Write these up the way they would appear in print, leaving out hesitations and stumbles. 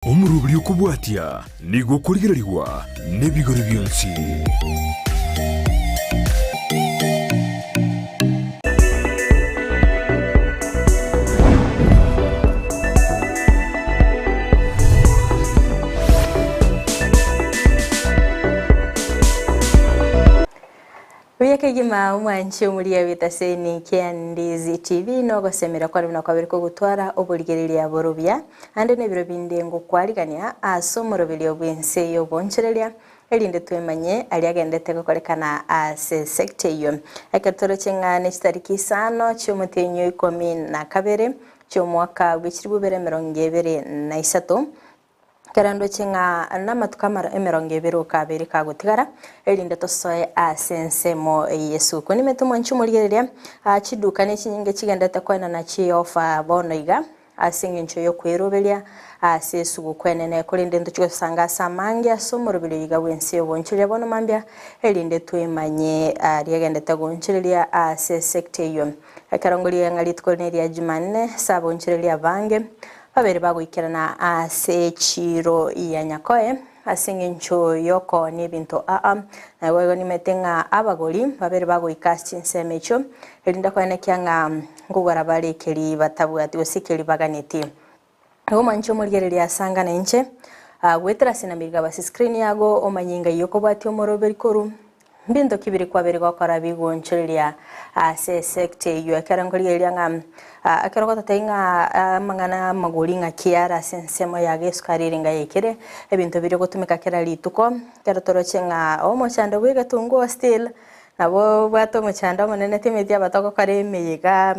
Omoroberi okobwatia nigo okorigererigwa nebigori bionsi. Buya kegima omwanchi omoria bw'etaseni kia Ndizi TV nogosemera kware buna kwabere kogotwara oborigereria borobia ande nebiro binde ngokwarigania ase omoroberio bw'ense y'obonchoreria erinde twemanye aria agendete gokorekana ase sector eyio. Ekero toroche ng'a ne chitariki isano chi'omotienyi o ikomi na kabere chi'omwaka bwe chilifu bibere emerongo ebere na isato, Ekero ndoche ng'a namatuko amaro emerongo ebere oka abere kagotigara, erinde tosoe ase ensemo y'esuku. Nimete omwanchi omorigereria, ah, chiduka ne chinyinge chigenderete koenana chiofa bono iga, ase engencho y'okweroberia ase esuguku enene, korende ntochie gosanga ase amange ase omoroberio iga bw'ense y'obonchoreria bono mambia, erinde twemanye aria agendete gonchoreria ase esecta eyio. Ekero ngorigereria ng'a rituko neria Jumanne, ase abonchoreria abange, Babere bagoikerana ase echiiro ya Nyakoe ase engencho y'okoonia ebinto aa. Naboigo nimanyete ng'a abagori babere bagoika ase chinsemo echio, erinde koenekia ng'a nkogora bare ekeri batabwati gose ekeri baganetie. Igo mwanche omorigereria ase anga na inche, goetera ase namiriga ase screen yago omanye ng'ai okobwatia omoroberi korwa. Mbinto ki biri kwabere gokora bigonchoreria ase esecta eyio? Ekero nkorigereria ng'a ekero ogototebia ng'a amang'ana amagori ng'aki are ase ensemo ya gesukari ere ng'a yaikire, ebinto biria ogotumeka kera rituko, ekero toroche ng'a omochando bwa egetunguo still nabo obwate omochando omonene timanyeti aba togokora emeyega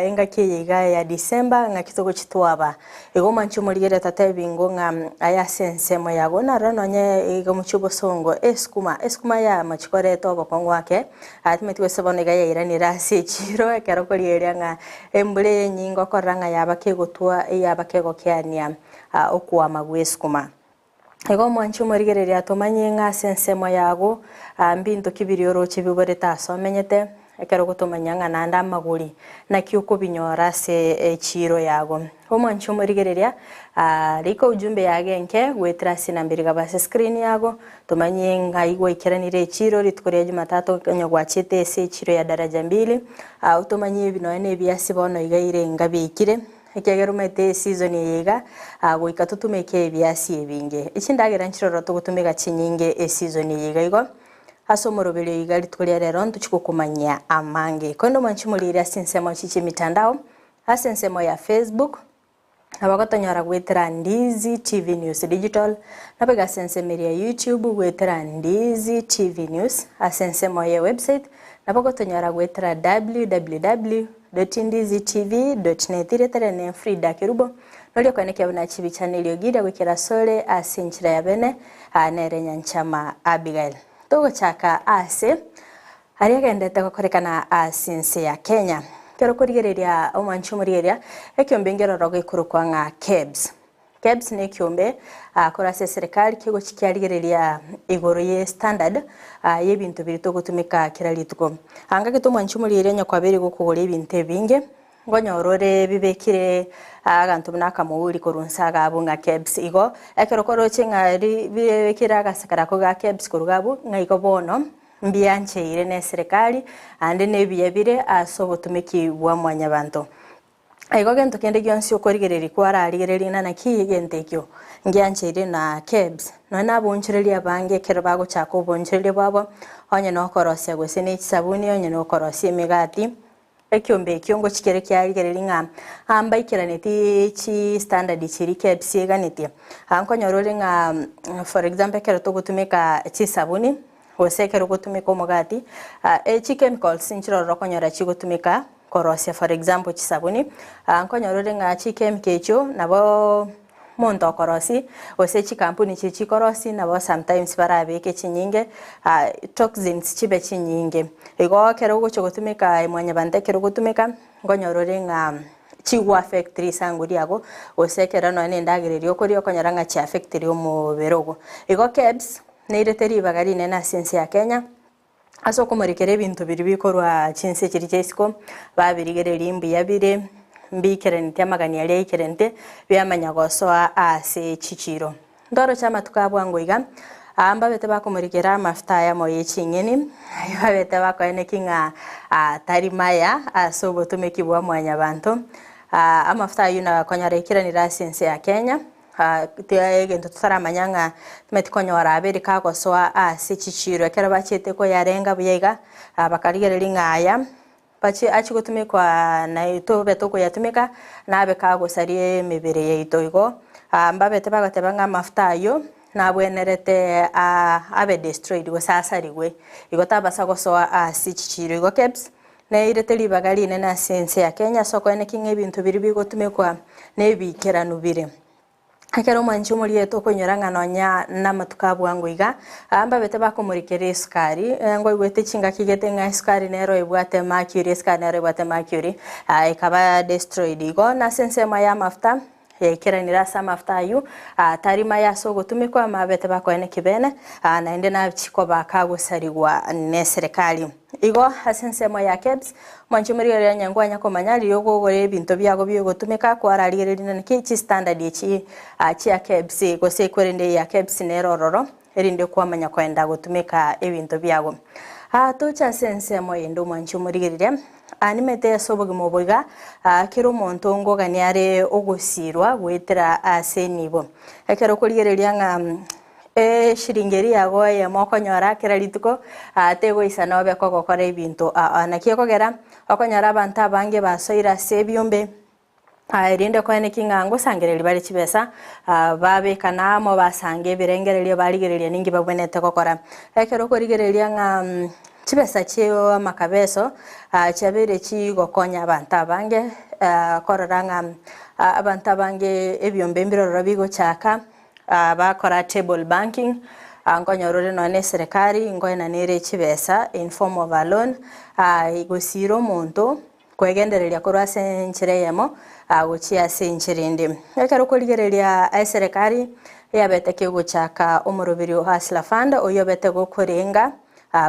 engaki eye iga ya December ng'aki togochi twaba. Igo omwanchi omorigereria tatebi ingo ng'a aye ase ensemo yago narora nonye iga omochie obosongo esukuma, esukuma yamachi koreta obokong'u ake, timanyeti gose bono iga yairanire ase echiro ekero okorigereria ng'a embura eye enyinge okorora ng'a yaba kegotwa yaba kegokeania okwama gwa esukuma. Igo omwanchi omorigereria tomanye ng'a ase ensemo yago mbinto ki biria oroche biborete ase omenyete, ekero ogotomanya ng'a naende amagori naki okobinyora ase echiiro yago. Omwanchi omorigereria, rika ujumbe yago enke goetera ase enamba eria igaba ase screen yago, tomanye ng'ai gwaikeranire echiiro rituko ria jumatatu onye gwachete ase echiiro ya daraja mbili, otomanye ebi nonya na ebiasi bono iga ire inga biaikire. Ekiagera omanyete eseason eye iga, goika totumeke ebiasi ebinge. Chindagera nchiroro togotumeka chinyinge eseason eye iga igo, ase omoroberio iga rituko ria rero ntochie gokomanyia amange. Korende omwanchi morire ase ensemo echi chi'emitandao, ase ensemo ya Facebook, nabo ogotonyora goetera Ndizi TV News Digital, nabo iga ase ensemo eria ya YouTube goetera Ndizi TV News, ase ensemo ye website, nabo ogotonyora goetera www. Dotindizitv.net Erieta riane Frida Kerubo, noria okoenekia buna chibicha neriogi ria goikera asore ase enchera ya bene, aa nere Nyanchama Abigail. Togochaka ase aria agendete gokorekana ase ense ya Kenya. Ekero okorigereria omwanchi omorigereria, ekiombe ngeroro gekorokwa ng'a KEBS. KEBS nekiombe korwa ase eserekari kegochi kiarigereria igoro ye standard yebinto biria togotumeka kera rituko. Anga gete omwanchi omorigereria onye kwabeire gokogora ebinto ebinge, nkonyora ore bibekire aganto buna akamouri korwa inse iga abwo ng'a KEBS. Igo ekero koroche ng'a bibekire agasakara ako ga KEBS korwa iga abwo, ng'a igo bono mbiancheire ne eserekari naende nebiya bire ase obotumeki bwa mwanyabanto. Igo gento kende gionsi okorigereria kwararigereria ng'a naki egento ekio ngiancheire na KEBS. Nonya na abonchoreria abange ekero bagochaka obonchoreria bwabo, onye na okorosia gose ne chisabuni, onye na okorosia emegati, ekiombe ekio ngochi kere kiarigereria ng'a aa mbaikeranitie chistandard chiria KEBS eganetie. Aa nkonyora ore ng'a for example ekero togotumeka chisabuni, gose ekero ogotumeka omogati, chikemicals nchiroro okonyora chigotumeka korosia for example chisabuni, nkonyora ore ng'a chikemiko echio nabo omonto okorosia gose chikampuni chiria chikorosia nabo sometimes barabeke chinyinge toxins chibe chinyinge. Igo ekero ogocha gotumeka aye mwanyabanto ekero ogotumeka, nkonyora ore ng'a chigo affect risangu riago gose ekero nonye na endagera eria okoria okonyora ng'a chia affectiri omobere ogo. Igo KEBS neirete ribaga rinene ase ense ya Kenya. Ase okomorekera ebinto biria bikorwa chinse chiria chia isiko, babirigereria mbuya bire, mbiikeraneti amagani aria aikeranete, biamanya gosoa ase chichiiro. Ntoroche amatuko a bwango iga, aa mbabete bakomorikera amafuta ayamo ye ching'eni, ayio babete bakoeneki ng'a tari maya ase obotomeki bwa mwanyabanto. Amafuta ayio nakonyora aikiranire ase ense ya Kenya, egento totaramanya ng'a timanyeti konyora abere kagosoa ase chichiiro. Ekero bachiete koyarenga buya iga, bakarigereria ng'a aya Bache achie gotumekwa na tobe tokoyatumeka, nabe kagosaria emebere yaito. Igo mbabete bagoteba ng'a amafuta ayio nabwenerete abe destroyed gose asarigwe, igo tabasa gosoa ase chichiiro. Igo KEBS neirete ribaga rinene ase ense ya Kenya ase okoenekia ng'a ebinto biria bigotumekwa nebiikeranu bire. Ekero omwanchi omoriete okoinyora ng'a nonya namatuko a bwango iga, aa mbabete bakomorikera esukari, ngoigwete chingaki gete ng'a esukari nero ebwate mercury, esukari nero ebwate mercury, ekaba destroyed. Igo nase ensemo ya amafuta, yaikeranire ase amafuta aywo, tari maya ase ogotumekwa, mabete bakoene kibene, naende nachia koba kagosarigwa neserekari. Igo ase ensemo ya KEBS, mwanche omorigereria onye nkwanya komanya riria okogora ebinto biago biogotumeka kwararigereria naki chistandard echi chia KEBS gose korende eya KEBS nere ororo erinde kwamanya koenda gotumeka ebinto biago. Toche ase ensemo eyende omwanche omorigereria, nimete ase obogima obo iga kera omonto ngogania are ogosirwa goetera ase enibo. Ekero okorigereria ng'a Eshiringi eria yago eyemo okonyora kera rituko, tegoisana obe kogokora ebinto aa. Naki ekogera okonyora abanto abange basoire ase ebiombe, erinde koeneki ng'a ngosangereria bare chibesa, babekana amo basange ebirengererio barigereria ninki babwenerete gokora. Ekero okorigereria ng'a chibesa chi'amakabeso chiabeire chigokonya abanto abange, korora ng'a abanto abange ebiombe mbirororo bigochaka. Bakora table banking, nkonyora ore nonya na eserekari nkoenanere chibesa in form of a loan, gosiira omonto kwegendereria korwa ase enchera eyemo gochia ase enchera ende. Ekero okorigereria eserekari yabete kegochaka omoroberio o Hustler Fund oyio obete gokorenga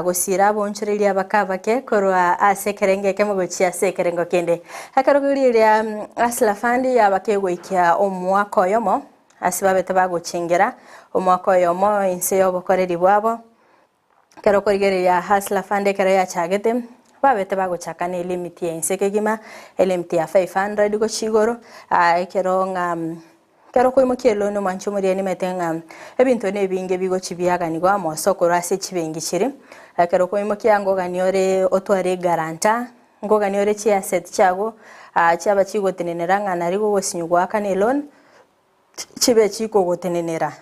gosiira abonchoreria abake abake korwa ase ekerengo ekemo gochia ase ekerengo kende. Ekero okorigereria Hustler Fund yaba kegoikia omwaka oyomo. Ase babete bagochengera omwaka oyomo inse y'obokoreri bwabo, ekero okorigereria Hustler Fund ekero yachagete, babete bagochaka ne limit ya inse kegima, elimit ya 500 gochia igoro, ekero ng'a ekero okoimokia eloan omwanche omoriani nimanyete ng'a ebinto na ebinge bigochi biaganigwa amo ase okorwa ase chibenki chiria, ekero okoimokia ngogania ore otware eguarantor, ngogania ore chiasset chiago chiaba chigotenenera ng'a nari gogosinywa goakana eloan. Chibe chikogotenenera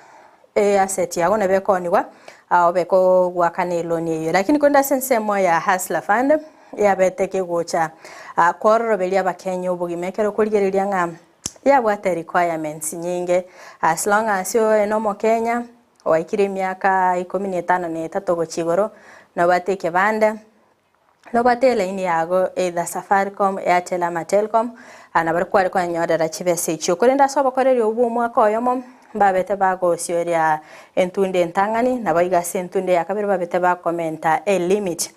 easset yago nabo ekoonigwa obe kogoakana eloan eyio. Lakini korende ase ensemo ya Hustler Fund yabete kegocha kwororoberia abakenya obogima ekero okorigereria ng'a yabwate requirements nyinge as long as oye na omokenya oikire emiaka ikomi na etano na etato gochia igoro nobwate ekebande. Nobwate elaini yago either Safaricom, Airtel ama Telcom, nabo kware kwenyorera chibesa echio. Korende ase obokoreri obwo bw'omwaka oyomo, mbabete bagosioria entunde entang'ani, naboigo ase entunde ya kabere babete bakomenta elimit.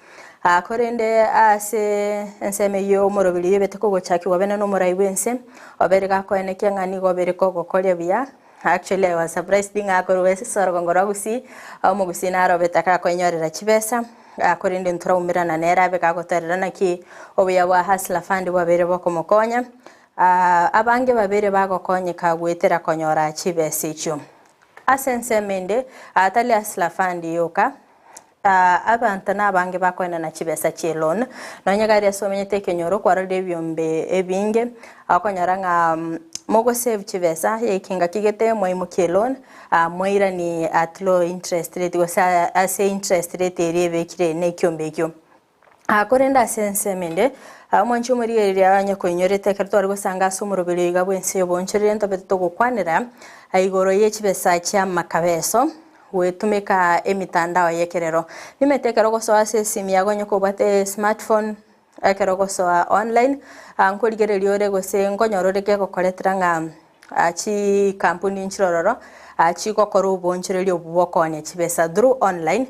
Korende ase ensemo eyio omoroberi oyio obete kogochakigwa bene nomorai bw'ense, obere gakoenekia ng'a nigo obere kogokoria buya, actually I was surprised ng'a korwa ase orogongo rwa Gusii, omogusii naro obete gakoenyorera chibesa. Korende ntoraumerana nere abe gagotoerera naki obuya bwa Hustler Fund bwabeire bokomokonya. Abange babeire bagokonyeka goetera konyora chibesa echio. Ase ensemo ende, tari Hustler Fund yoka, abanto nabange bakoenana chibesa chi'eloan. Nonye gari ase omenyete ekenyoro kwarorire ebiombe ebinge, okonyora ng'a mogosave chibesa, ekengaki gete mwaimokia eloan, Mwairanie at low interest rate gose ase interest rate eria ebekire nekiombe ekio. Korende ase ensemo ende, omwanchi omorigereria onye koinyorete ekero tware gosanga ase omoroberi oiga bw'ense y'oboonchoreri ntobete togokwanera igoro ye chibesa chi'amakabeso goetumeka emitandao y'ekerero. Nimete ekero ogosoa ase esimi yago onye kobwate smartphone, ekero ogosoa online, nkorigereria ore gose nkonyora ore kegokoretera ng'a chikampuni nchirororo chigokora oboonchoreria obwo bw'okoonia chibesa through online,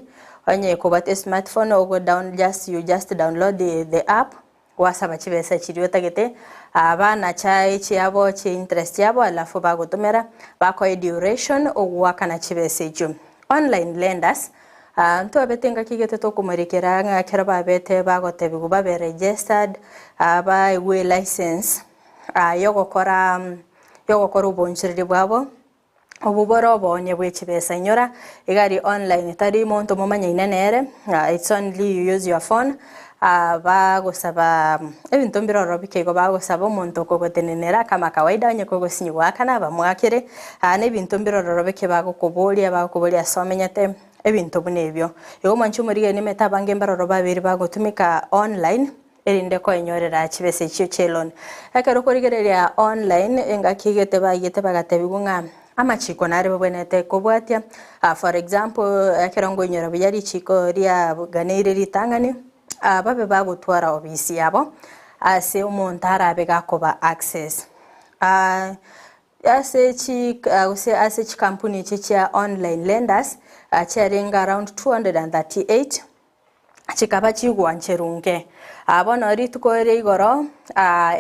onye kobwate esmartphone ogo down just you just download the app. Gwasaba chibesa chiria otagete, banacha echiabo chi interest yabo alafu bagotomera bakoe duration ogoakana chibesa echio. Online lenders, ntwabete engaki gete tokomorekera ng'a ekero babete bagotebigwa babe registered, baegwe license yogokora yogokora obonchoreria bwabo. Obwo bore oboonia bwe chibesa. Inyora, iga aria online tari monto momanyaine nere, it's only you use your phone, bagosaba ebinto mbire ororo bike igo bagosaba omonto okogotenenera kama kawaida onye kogosinywa goakana bamwakere, na ebinto mbire ororo bike bagokoboria, bagokoboria ase omenyete, ebinto buna ebio. Igo mwanche omorigeni omanyete abange mbare ororo babere bagotumeka online. Erinde koenyorera chibesa echio chi'eloan. Ekero okorigereria online engaki egete baigete bagatebigwa ng'a amachiko nare babwenerete kobwatia, for example ekero nkoinyora buya richiko riaganeire ritang'ani, babe bagotwara obisi yabo ase omonto arabe gakoba access. Ase chi gose ase chikampuni echi chia online lenders chiarenge around 238. chikaba chigwancherunge. Bono rituko ria igoro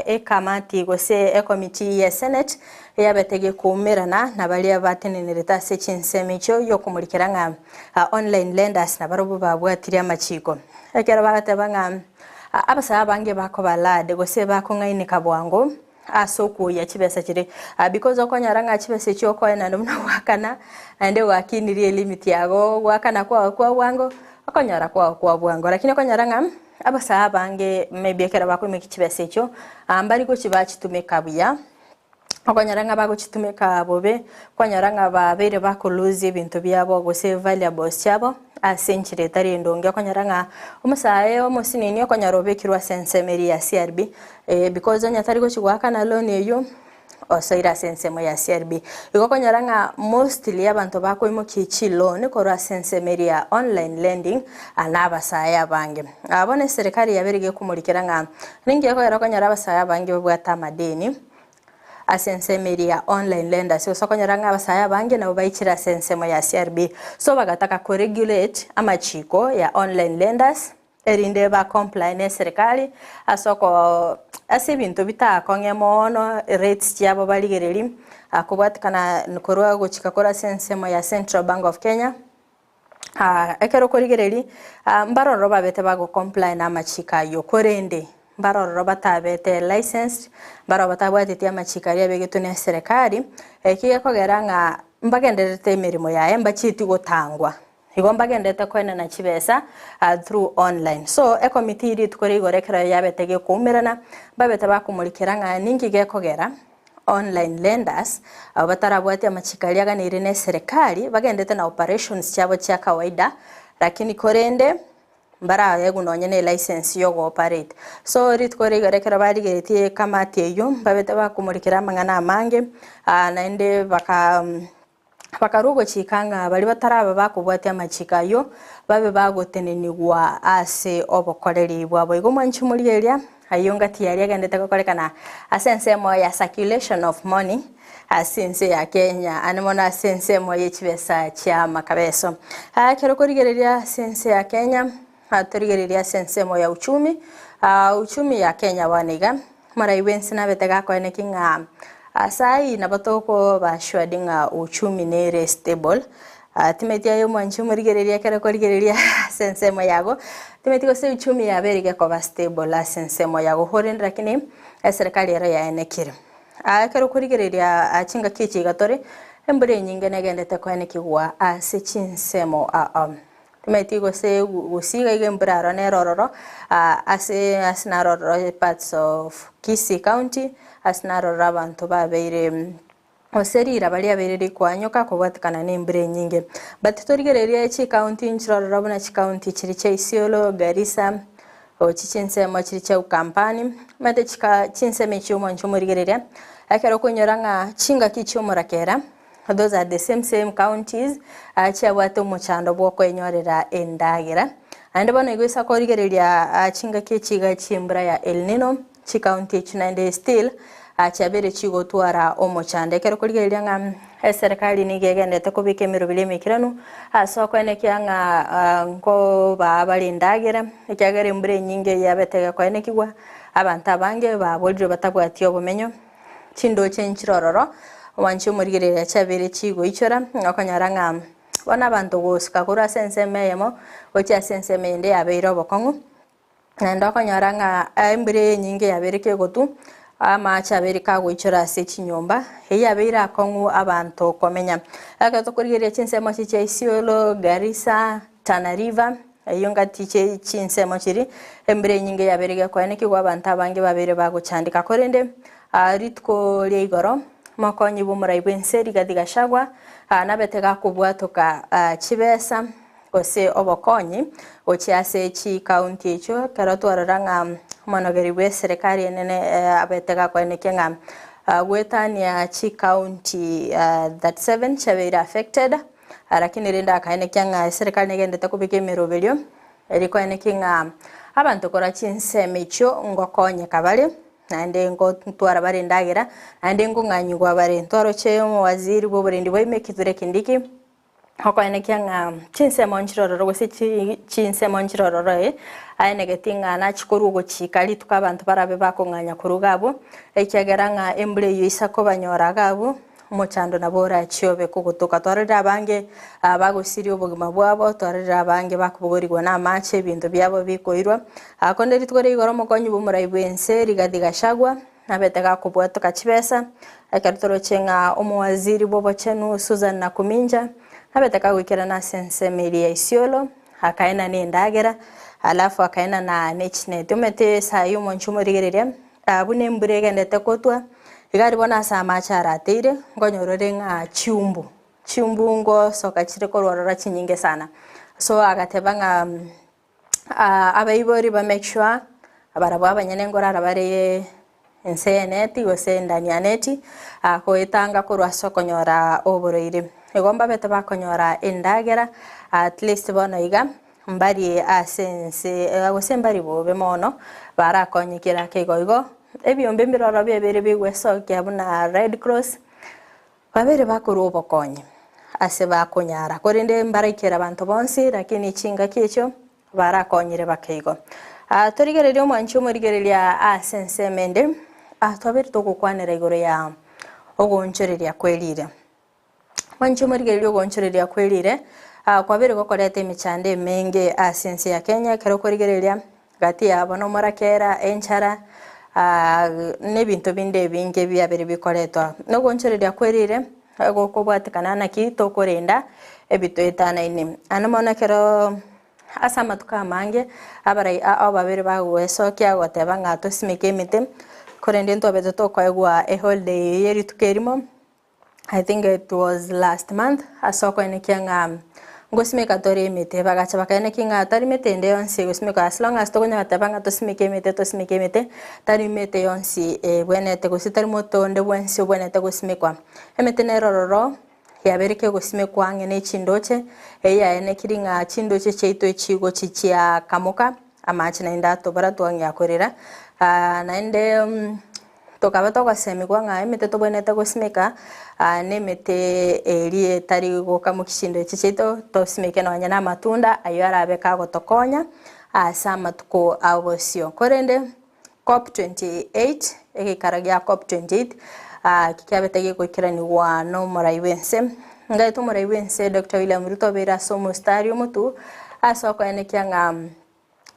ekamati gose ekomiti ye senate yabete gekoumerana na baria batenenerete ase chinsemo echio yokomorikera ng'a online lenders nabarobwo babwatirie amachiko. Ekero bagateba ng'a abasae abange bakoba lured gose bakong'aineka bwango ase okwoyia chibesa chiria because okonyora ng'a chibesa echio okoenana buna goakana naende gwakinirie elimit yago goakana kwao kwa bwango okonyora kwao kwa bwango. Lakini okonyora ng'a abasae abange maybe ekero bakoimokia chibesa echio mbari gochi bachitumeka buya, okonyora ng'a bagochitumeka bobe, okonyora ng'a babeire bako lose ebinto biabo gose valuables chiabo. Ase enchera etari endonge okonyora ng'a omosae omosinini okonyora obekirwe ase ensemo eria ya CRB, because onye tari gochia goakana loan eywo, osoire ase ensemo ya CRB. Igo okonyora ng'a mostly abanto bakoimokia chiloan korwa ase ensemo eria ya online lending, na abasae abange. Bono eserekari yabeire gekomorikera ng'a ninki ekogera okonyora abasae abange babwate amadeni, Ase ensemo eria ya online lenders gose okonyora ng'a abasae abange nabo baichire ase ensemo ya CRB. So bagataka ko regulate amachiko ya online lenders erinde ba comply ne eserekari ase oko ase ebinto bitakong'e moono rates chiabo barigereria kobwatekana korwa gochika korwa ase ensemo ya Central Bank of Kenya. Ekero okorigereria, mbarororo babete bago comply namachiko ayio, korende mbarororo batabete licensed, mbaroo batabwateti amachiko aria abegetwe ne eserekari, eki gekogera ng'a mbagendererete emeremo yaye mbachieti gotangwa. Igo mbagendererete koenana chibesa through online. So ekomiti rituko ria igoro ekero yabete gekoumerana, mbabete bakomorikera ng'a ninki gekogera. Online lenders, abwo batarabwati amachiko aria aganeire ne eserekari, bagendete na operations chiabo chia kawaida, lakini korende mbaraegwe nonye ne license yo go operate. So rituko rigoro ekero barigeretie ekamati eywo, mbabete bakomorikera amang'ana amange, naende baka Bakarua ogochika ng'a baria bataraba bakobwatia amachiko ayio babe bagotenenigwa ase obokoreri bwabo. Igo mwanche morigereria ayio ngati yaria agendete gokorekana ase ensemo ya circulation of money ase ense ya Kenya ande mono ase ensemo ye chibesa chia amakabeso. Ekero okorigereria ase ense ya Kenya torigereria ase ensemo ya uchumi, uchumi ya Kenya bono iga. Morai bw'ense nabete gakoeneki ng'a ase ayio nabo tokoba assured ng'a uchumi nere stable. Timeti aye omwanchi omorigereria ekero okorigereria ase ensemo yago, timeti gose uchumi yabeire gekoba stable ase ensemo yago korende lakini eserekari ero yaenekire. Ekero okorigereria chingaki echi iga tore, embura enyinge negendete koenekigwa ase chinsemo ao. Timanyeti gose gusii iga iga embura aro nere ororo ase ase naro ororo parts of Kisii county ase naro ororo abanto babeire gose riraba riabeire rikoanyoka kobwatekana na embura enyinge. But torigererie chicounty nchire ororo buna chicounty chiria chia Isiolo, Garissa, gochia chinsemo chiria chia Ukambani, omanyete chika chinsemo echio mwanche omorigereria, ekero okoinyora ng'a chingaki chia omorakera. Those are the same same counties chiabwate omochando bw'okoenyorera endagera. Naende bono igo ase korigereria chingaki echi iga chi'embura ya El Nino, chicounty echio naende still chiabeire chigotwara omochando. Ekero okorigereria ng'a eserekari nigo egenderete kobeka emeroberi emaikeranu ase okoenekia ng'a nkobaa bare endagera, ekiagera embura enyinge yabete egekoenekigwa. Abanto abange baborirwe batabwati obomenyo, chindoche nchire ororo, omwanchi omorigereria chiabeire chigoichora, okonyora ng'a bono abanto gosuka korwa ase ensemo eyemo gochia ase ensemo eyende yabeire obokong'u. Naende okonyora ng'a embura eye enyinge yabeire kegotwa, amache abeire kagoichora ase chinyomba, eyio yabeire akong'u abanto komenya. Ekero tokorigereria chinsemo echi chia Isiolo, Garissa, Tana River, eyio ngati chie chinsemo chiria, embura enyinge yabeire gekoenekigwa abanto abange babeire bagochandeka. Korende rituko ria igoro, mokonyi bwa omorai bwa ense Rigathi Gachagua, nabete gakobwatoka chibesa. gose obokonyi gochia ase chikaunti echio, ekero twarora ng'a omonogeri bw'eserekari enene abete gakoenekia ng'a goetania chikaunti 37 chiabeire affected, lakini rende akaenekia ng'a eserekari negenderete kobeka emeroberio eri koenekia ng'a abanto korwa chinsemo echio ngokonyeka bare, naende ngotwara bare endagera, naende ngong'anyigwa bare. Ntwaroche omowaziri bw'oborendi bwa ime Kithure Kindiki. Okoenekia ng'a chinsemo nchirororo gose chinsemo nchirororo ee, aenegeti ng'a nachie korwa ogochika rituko abanto barabe bakong'anya korwa iga abwo, ekiagera ng'a embura eyio isa kobanyora iga abwo, omochando nabo orachie obe kogotoka. Twarorire abange bagosiria obogima bwabo, twarorire abange bakobogorigwa na amache ebinto biabo bikoirwa. Korende rituko ria igoro omokonyi bw'omorai bw'ense Rigathi Gachagua, Nabete gakobwatoka chibesa, ekero toroche ng'a omowaziri bw'obochenu Susan Nakuminja nabete kagoikerana ase ensemo eria ya Isiolo, akaenana endagera, alafu akaenana ne chineti. Omanyete esaa eyio omonche omorigereria buna embura egendete kotwa, iga aria bono ase amache arateire, nkonyora ore ng'a chiumbu, chiumbu ngosoka chire korwa ororo chinyinge sana. So agateba ng'a. Abaibori ba make sure barabwo abanyene nkorara bare ense y'eneti gose endani ya neti, goetanga korwa ase okonyora oborwaire. Igo mbabete bakonyora endagera at least bono iga mbarie ase ense gose mbari bobe mono barakonye kera ake igo igo. Ebiombe mbire ororo biabeire bigwesokia buna red cross. Babere bakorua obokonyi ase bakonyara, korende mbaraikere abanto bonsi, lakini chingaki echio barakonyire bakeigo. Torigererie omwanchi omorigereria ase ensemo ende, twabeire togokwanera igoro ya ogoonchoreria kwe riire. Omwanchi omorigereria ogoonchoreria kwe riire, kwabeire gokoreta emechando emenge ase ense ya Kenya, ekero okorigereria Gati yabo nomorakera, enchara, na ebinto binde ebinge biabere bikoretwa. Nogoonchoreria kwerire gokobwatekana naki tokorenda ebitoetanaine. Naende mono ekero ase amatuko amange abarai ao babere bagoesokia goteba ng'a tosimeke emete, korende ntwabete tokoegwa eholiday eye ye rituko erimo. I think it was last month ase okoenekia ng'a ngosimeka tore emete, bagacha bakaenekia ng'a tari mete ende yonsi egosimekwa as long as tokonyara goteba ng'a tosimeke emete tosimeke emete, tari mete yonsi ebwenerete gose tari mote onde bwensi obwenerete gosimekwa. Emete nere ororo yabeire kegosimekwa ang'e ne chindoche, eyio yaenekiri ng'a chindoche chiaito echi gochi chiakamoka, amache naende atobora twang'ea korera, naende. Tokaba togosemigwa ng'a emete tobwenerete gosimeka nemete eria etari gokamokia chindo echi chiaito, tosimeke nonya na amatunda ayio arabe kagotokonya ase amatuko a bosio. Korende Cop 28, egeikaro gia Cop 28 eki kiabete gegoikeranigwa na omorai bw'ense, ngaete omorai bw'ense Doctor William Ruto obeire ase omostari omotu ase okoenekia ng'a.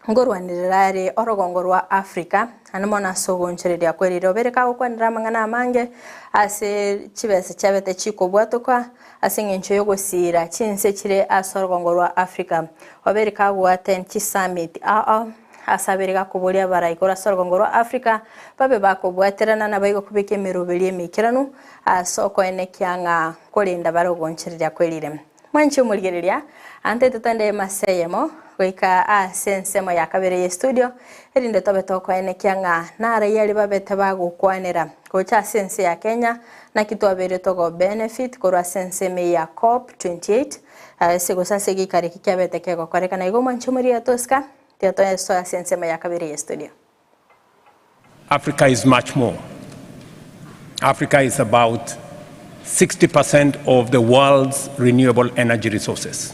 Nkorwanerera are orogongo rwa Africa, naende mono ase ogoonchoreria kwe riroba ere kagokwanera amang'ana amange ase chibesa chiabete chikobwatoka ase eng'encho y'ogosiira chinse chire ase orogongo rwa Africa. Obeire kagoattend chisummit ao ao ase abere gakoboria abarai korwa ase orogongo rwa Africa babe bakobwaterana naboigo kobeka emeroberio emeikeranu ase okoenekia ng'a nkorenda bare ogoonchoreria kwe riremo. Mwanche omorigereria, antaete totende emasa eyemo goika ase ensemo ya kabere y'estudio, erinde tobe tokoenekia ng'a narai aria babete bagokwanera gocha ase ense ya Kenya, naki twabeire togo benefit korwa ase ensemo eye ya COP 28 ase gose ase egeikaro eke kiabete kegokorekana. Igo mwanche omorigereria tosika, tiga tosoe ase ensemo ya kabere y'estudio. Africa is much more. Africa is about 60% of the world's renewable energy resources.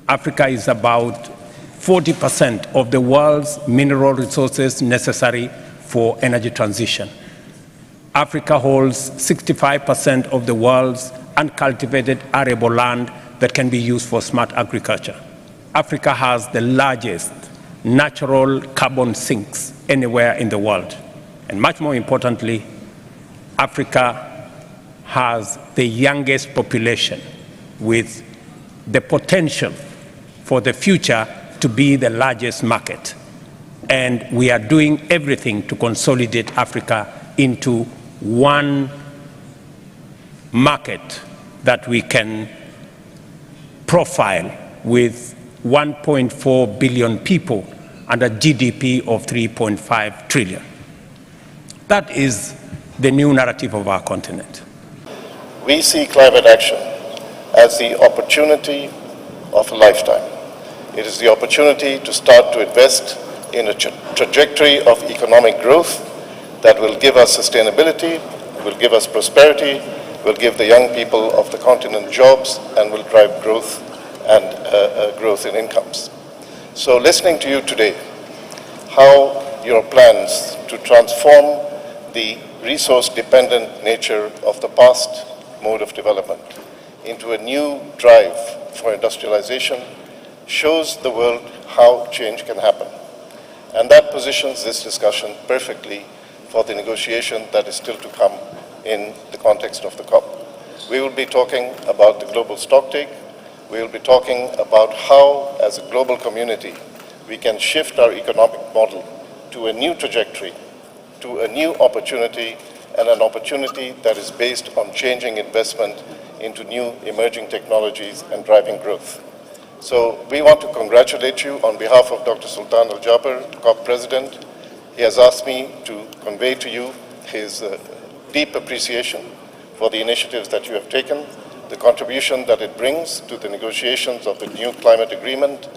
Africa is about 40% of the world's mineral resources necessary for energy transition. Africa holds 65% of the world's uncultivated arable land that can be used for smart agriculture. Africa has the largest natural carbon sinks anywhere in the world. And much more importantly, Africa has the youngest population with the potential for the future to be the largest market. And we are doing everything to consolidate Africa into one market that we can profile with 1.4 billion people and a GDP of 3.5 trillion. That is the new narrative of our continent. We see climate action as the opportunity of a lifetime. It is the opportunity to start to invest in a trajectory of economic growth that will give us sustainability, will give us prosperity, will give the young people of the continent jobs, and will drive growth and growth in incomes. So listening to you today, how your plans to transform the resource-dependent nature of the past mode of development into a new drive for industrialization shows the world how change can happen. And that positions this discussion perfectly for the negotiation that is still to come in the context of the COP. We will be talking about the global stocktake. We will be talking about how, as a global community, we can shift our economic model to a new trajectory, to a new opportunity, and an opportunity that is based on changing investment into new emerging technologies and driving growth. So we want to congratulate you on behalf of Dr. Sultan Al Jaber, COP President. He has asked me to convey to you his deep appreciation for the initiatives that you have taken, the contribution that it brings to the negotiations of the new climate agreement,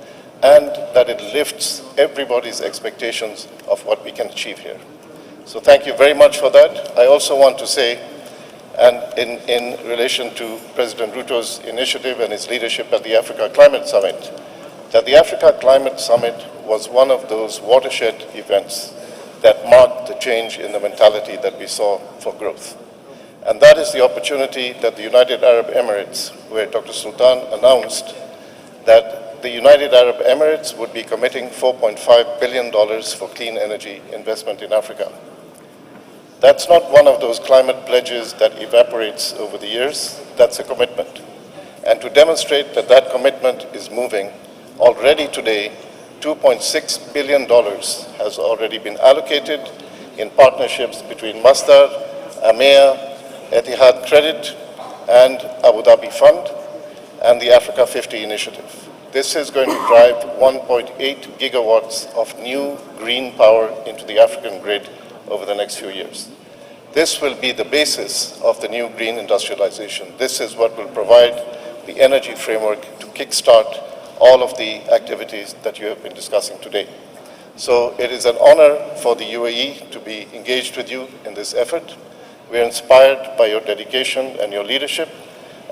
and that it lifts everybody's expectations of what we can achieve here. So thank you very much for that. I also want to say, and in relation to President Ruto's initiative and his leadership at the Africa Climate Summit, that the Africa Climate Summit was one of those watershed events that marked the change in the mentality that we saw for growth. And that is the opportunity that the United Arab Emirates, where Dr. Sultan announced that the United Arab Emirates would be committing $4.5 billion for clean energy investment in Africa. That's not one of those climate pledges that evaporates over the years. That's a commitment. And to demonstrate that that commitment is moving, already today, $2.6 billion has already been allocated in partnerships between Masdar, AMEA, Etihad Credit, and Abu Dhabi Fund, and the Africa 50 Initiative. This is going to drive 1.8 gigawatts of new green power into the African grid over the next few years. This will be the basis of the new green industrialization. This is what will provide the energy framework to kickstart all of the activities that you have been discussing today. So it is an honor for the UAE to be engaged with you in this effort. We are inspired by your dedication and your leadership,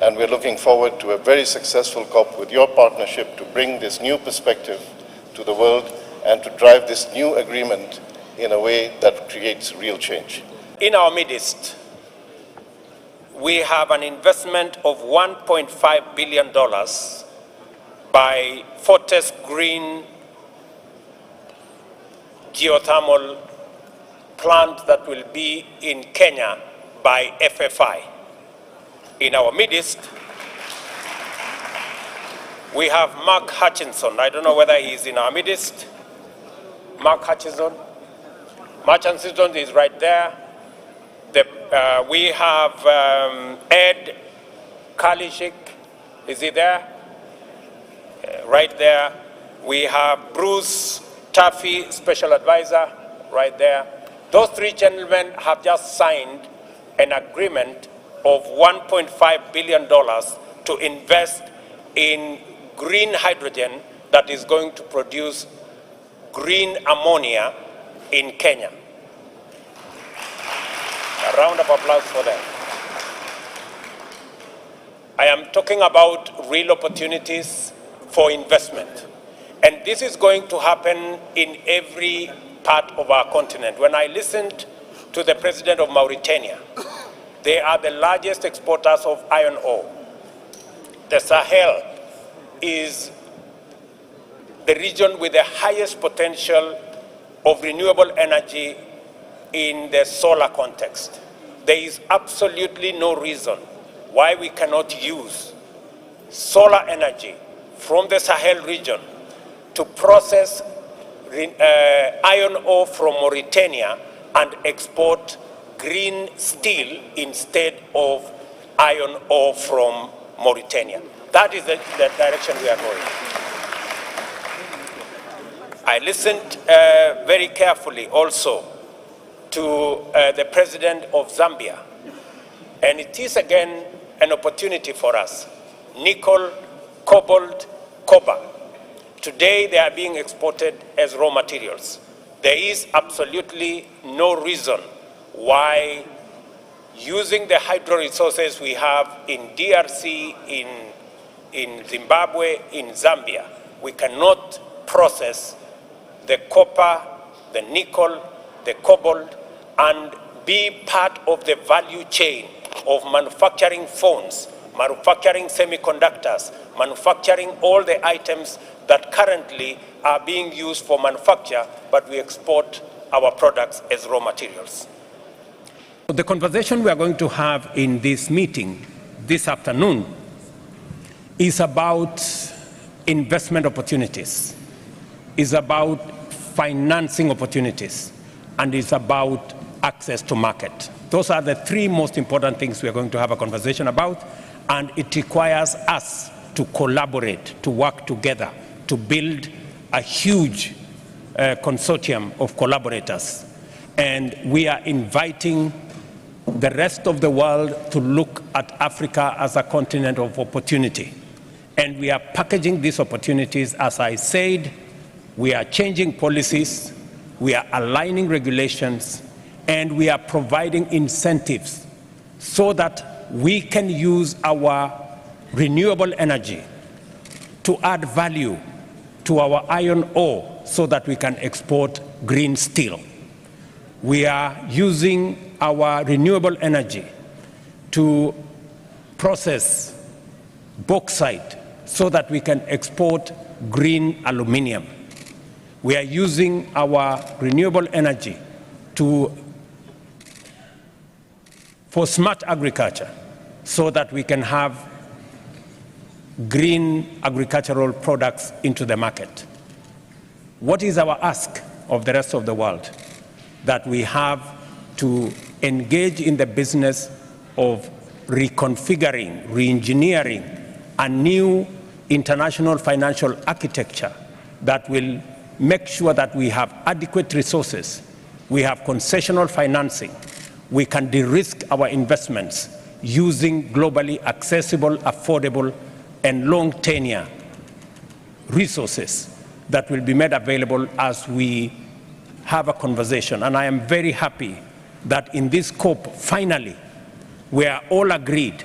and we're looking forward to a very successful COP with your partnership to bring this new perspective to the world and to drive this new agreement in a way that creates real change. In our midst, we have an investment of $1.5 billion by Fortes Green Geothermal plant that will be in Kenya by FFI. In our midst, we have Mark Hutchinson. I don't know whether he's in our midst. Mark Hutchinson. Mark Hutchinson is right there. We have Ed Kalishik. Is he there? Right there. We have Bruce Taffy, Special Advisor, right there. Those three gentlemen have just signed an agreement of $1.5 billion to invest in green hydrogen that is going to produce green ammonia in Kenya. A round of applause for them. I am talking about real opportunities for investment. And this is going to happen in every part of our continent. When I listened to the president of Mauritania, they are the largest exporters of iron ore. The Sahel is the region with the highest potential of renewable energy in the solar context. There is absolutely no reason why we cannot use solar energy from the Sahel region to process iron ore from Mauritania and export green steel instead of iron ore from Mauritania. That is the direction we are going. I listened very carefully also to the president of Zambia, and it is again an opportunity for us. Nickel, cobalt, copper. Today they are being exported as raw materials. There is absolutely no reason why using the hydro resources we have in DRC, in Zimbabwe, in Zambia, we cannot process the copper, the nickel, the cobalt, and be part of the value chain of manufacturing phones, manufacturing semiconductors, manufacturing all the items that currently are being used for manufacture, but we export our products as raw materials. The conversation we are going to have in this meeting this afternoon is about investment opportunities, is about financing opportunities, and is about access to market. Those are the three most important things we are going to have a conversation about, and it requires us to collaborate, to work together, to build a huge consortium of collaborators. And we are inviting the rest of the world to look at Africa as a continent of opportunity. And we are packaging these opportunities, as I said, we are changing policies, we are aligning regulations, and we are providing incentives so that we can use our renewable energy to add value to our iron ore so that we can export green steel. We are using our renewable energy to process bauxite so that we can export green aluminium. We are using our renewable energy for smart agriculture so that we can have green agricultural products into the market. What is our ask of the rest of the world? That we have to engage in the business of reconfiguring, re-engineering a new international financial architecture that will make sure that we have adequate resources, we have concessional financing, we can de-risk our investments using globally accessible, affordable, and long tenure resources that will be made available as we have a conversation. And I am very happy that in this COP, finally, we are all agreed.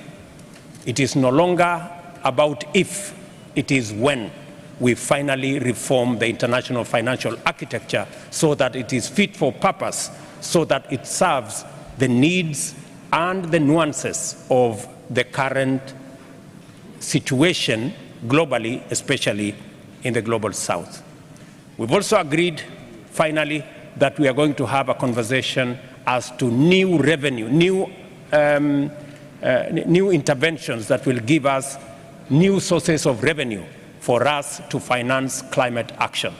It is no longer about if, it is when we finally reform the international financial architecture so that it is fit for purpose, so that it serves the needs and the nuances of the current situation globally, especially in the global south. We've also agreed, finally, that we are going to have a conversation as to new revenue, new interventions that will give us new sources of revenue for us to finance climate action.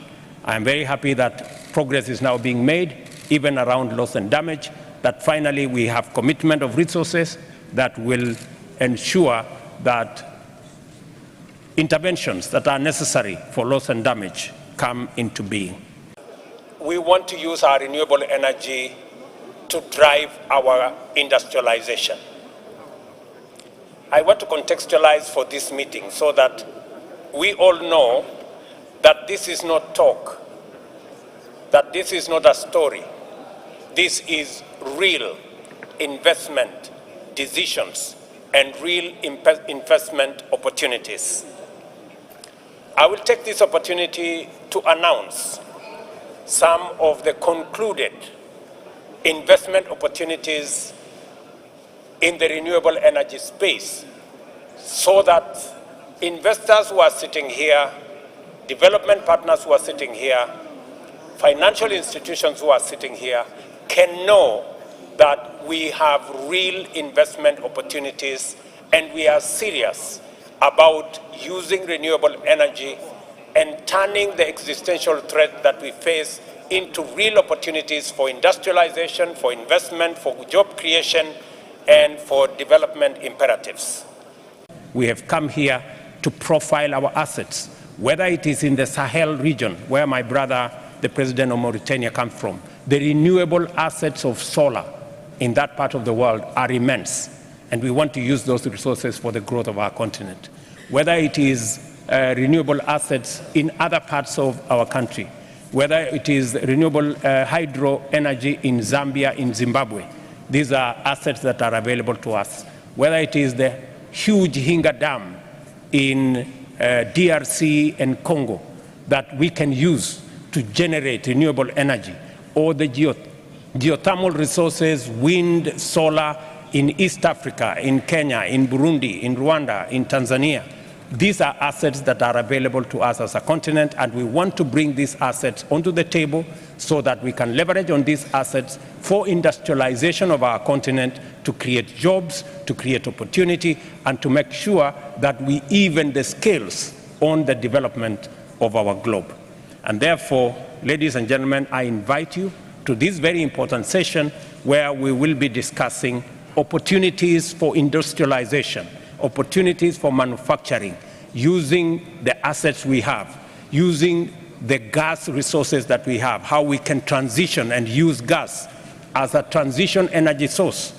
I am very happy that progress is now being made, even around loss and damage, that finally we have commitment of resources that will ensure that interventions that are necessary for loss and damage come into being. We want to use our renewable energy to drive our industrialization. I want to contextualize for this meeting so that we all know that this is not talk, that this is not a story. This is real investment decisions and real investment opportunities. I will take this opportunity to announce some of the concluded investment opportunities in the renewable energy space so that investors who are sitting here, development partners who are sitting here, financial institutions who are sitting here can know that we have real investment opportunities and we are serious about using renewable energy and turning the existential threat that we face into real opportunities for industrialization, for investment, for job creation, and for development imperatives. We have come here to profile our assets, whether it is in the Sahel region, where my brother, the president of Mauritania, comes from. The renewable assets of solar in that part of the world are immense, and we want to use those resources for the growth of our continent. Whether it is renewable assets in other parts of our country, whether it is renewable hydro energy in Zambia, in Zimbabwe, these are assets that are available to us. Whether it is the huge Inga Dam in DRC and Congo that we can use to generate renewable energy, or the geothermal resources, wind, solar in East Africa, in Kenya, in Burundi, in Rwanda, in Tanzania. These are assets that are available to us as a continent, and we want to bring these assets onto the table so that we can leverage on these assets for industrialization of our continent, to create jobs, to create opportunity, and to make sure that we even the scales on the development of our globe. And therefore, ladies and gentlemen, I invite you to this very important session where we will be discussing opportunities for industrialization, opportunities for manufacturing, using the assets we have, using the gas resources that we have, how we can transition and use gas as a transition energy source.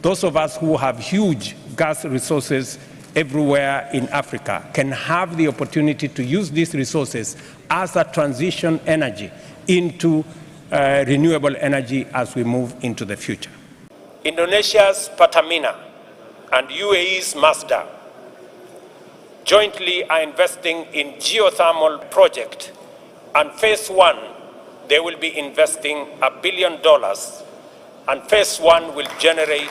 Those of us who have huge gas resources everywhere in Africa can have the opportunity to use these resources as a transition energy into renewable energy as we move into the future. Indonesia's Pertamina and UAE's Masdar jointly are investing in geothermal project, and phase one, they will be investing a billion dollars, and phase one will generate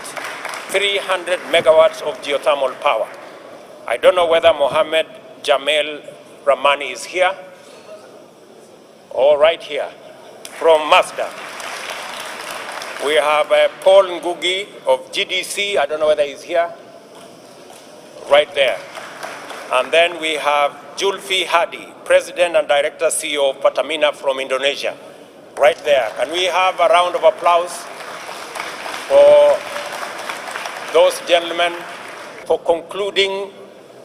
300 megawatts of geothermal power. I don't know whether Mohammed Jamel Ramani is here or right here from Masdar. We have Paul Ngugi of GDC. I don't know whether he's here. Right there. And then we have Julfi Hadi, President and Director CEO of Pertamina from Indonesia. Right there. Can we have a round of applause for those gentlemen for concluding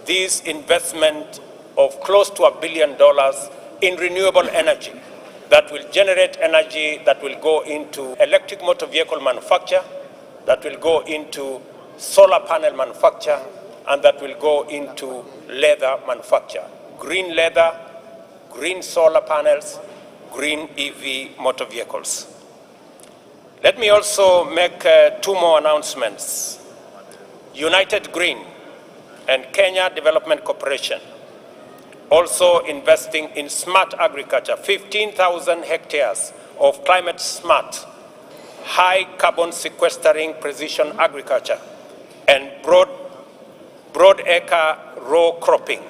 this investment of close to a billion dollars in renewable energy that will generate energy that will go into electric motor vehicle manufacture, that will go into solar panel manufacture, and that will go into leather manufacture. Green leather, green solar panels, green EV motor vehicles. Let me also make two more announcements. United Green and Kenya Development Corporation also investing in smart agriculture, 15,000 hectares of climate smart, high carbon sequestering precision agriculture, and broad acre row cropping,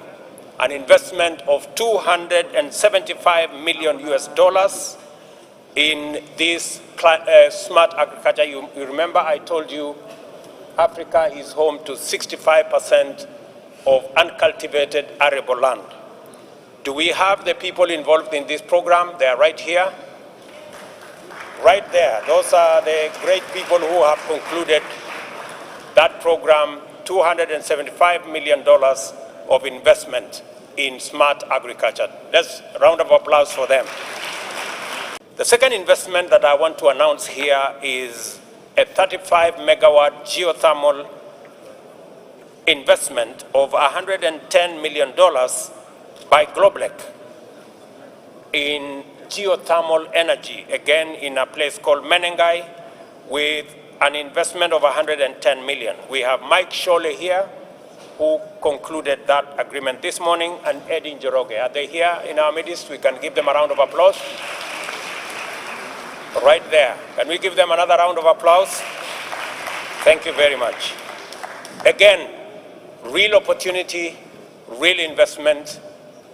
an investment of $275 million US dollars in this smart agriculture. You remember I told you Africa is home to 65% of uncultivated arable land. Do we have the people involved in this program? They are right here. Right there. Those are the great people who have concluded that program, $275 million of investment in smart agriculture. Let's round of applause for them. The second investment that I want to announce here is a 35 megawatt geothermal investment of $110 million by Globeleq in geothermal energy, again in a place called Menengai, with an investment of 110 million. We have Mike Shole here. who concluded that agreement this morning, and Eddie Njoroge. Are they here in our midst? We can give them a round of applause. Right there. Can we give them another round of applause? Thank you very much. Again, real opportunity, real investment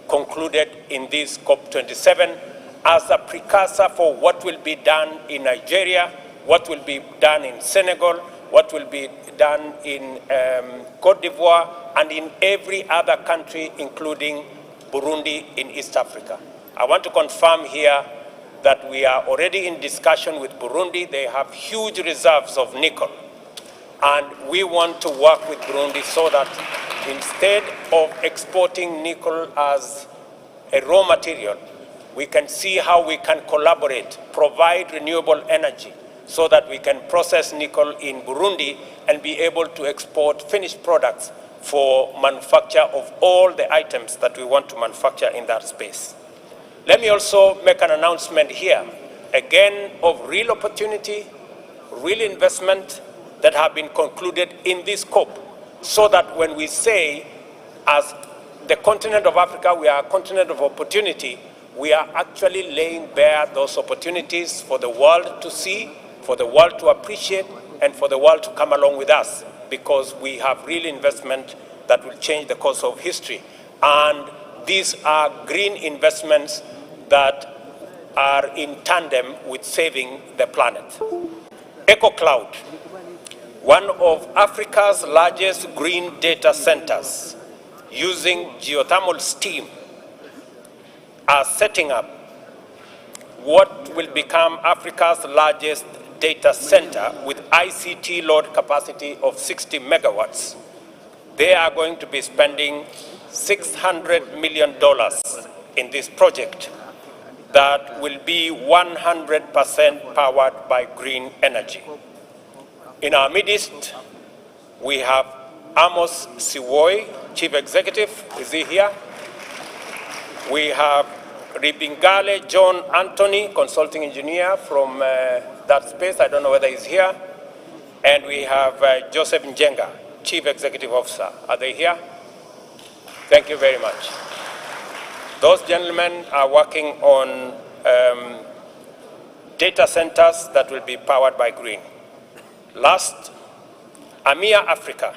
concluded in this COP27 as a precursor for what will be done in Nigeria, what will be done in Senegal, what will be done in Cote d'Ivoire, and in every other country, including Burundi in East Africa. I want to confirm here that we are already in discussion with Burundi. They have huge reserves of nickel. And we want to work with Burundi so that instead of exporting nickel as a raw material, we can see how we can collaborate, provide renewable energy so that we can process nickel in Burundi and be able to export finished products for manufacture of all the items that we want to manufacture in that space. Let me also make an announcement here, again, of real opportunity, real investment that have been concluded in this COP, so that when we say, as the continent of Africa, we are a continent of opportunity, we are actually laying bare those opportunities for the world to see, for the world to appreciate, and for the world to come along with us, because we have real investment that will change the course of history. And these are green investments that are in tandem with saving the planet. EcoCloud, one of Africa's largest green data centers using geothermal steam, are setting up what will become Africa's largest data center with ICT load capacity of 60 megawatts. They are going to be spending $600 million in this project that will be 100% powered by green energy. In our midst, we have Amos Siwoi, Chief Executive. Is he here? We have Ribingale John Anthony, consulting engineer from that space. I don't know whether he's here. And we have Joseph Njenga, Chief Executive Officer. Are they here? Thank you very much. Those gentlemen are working on data centers that will be powered by green. Last, AMIA Africa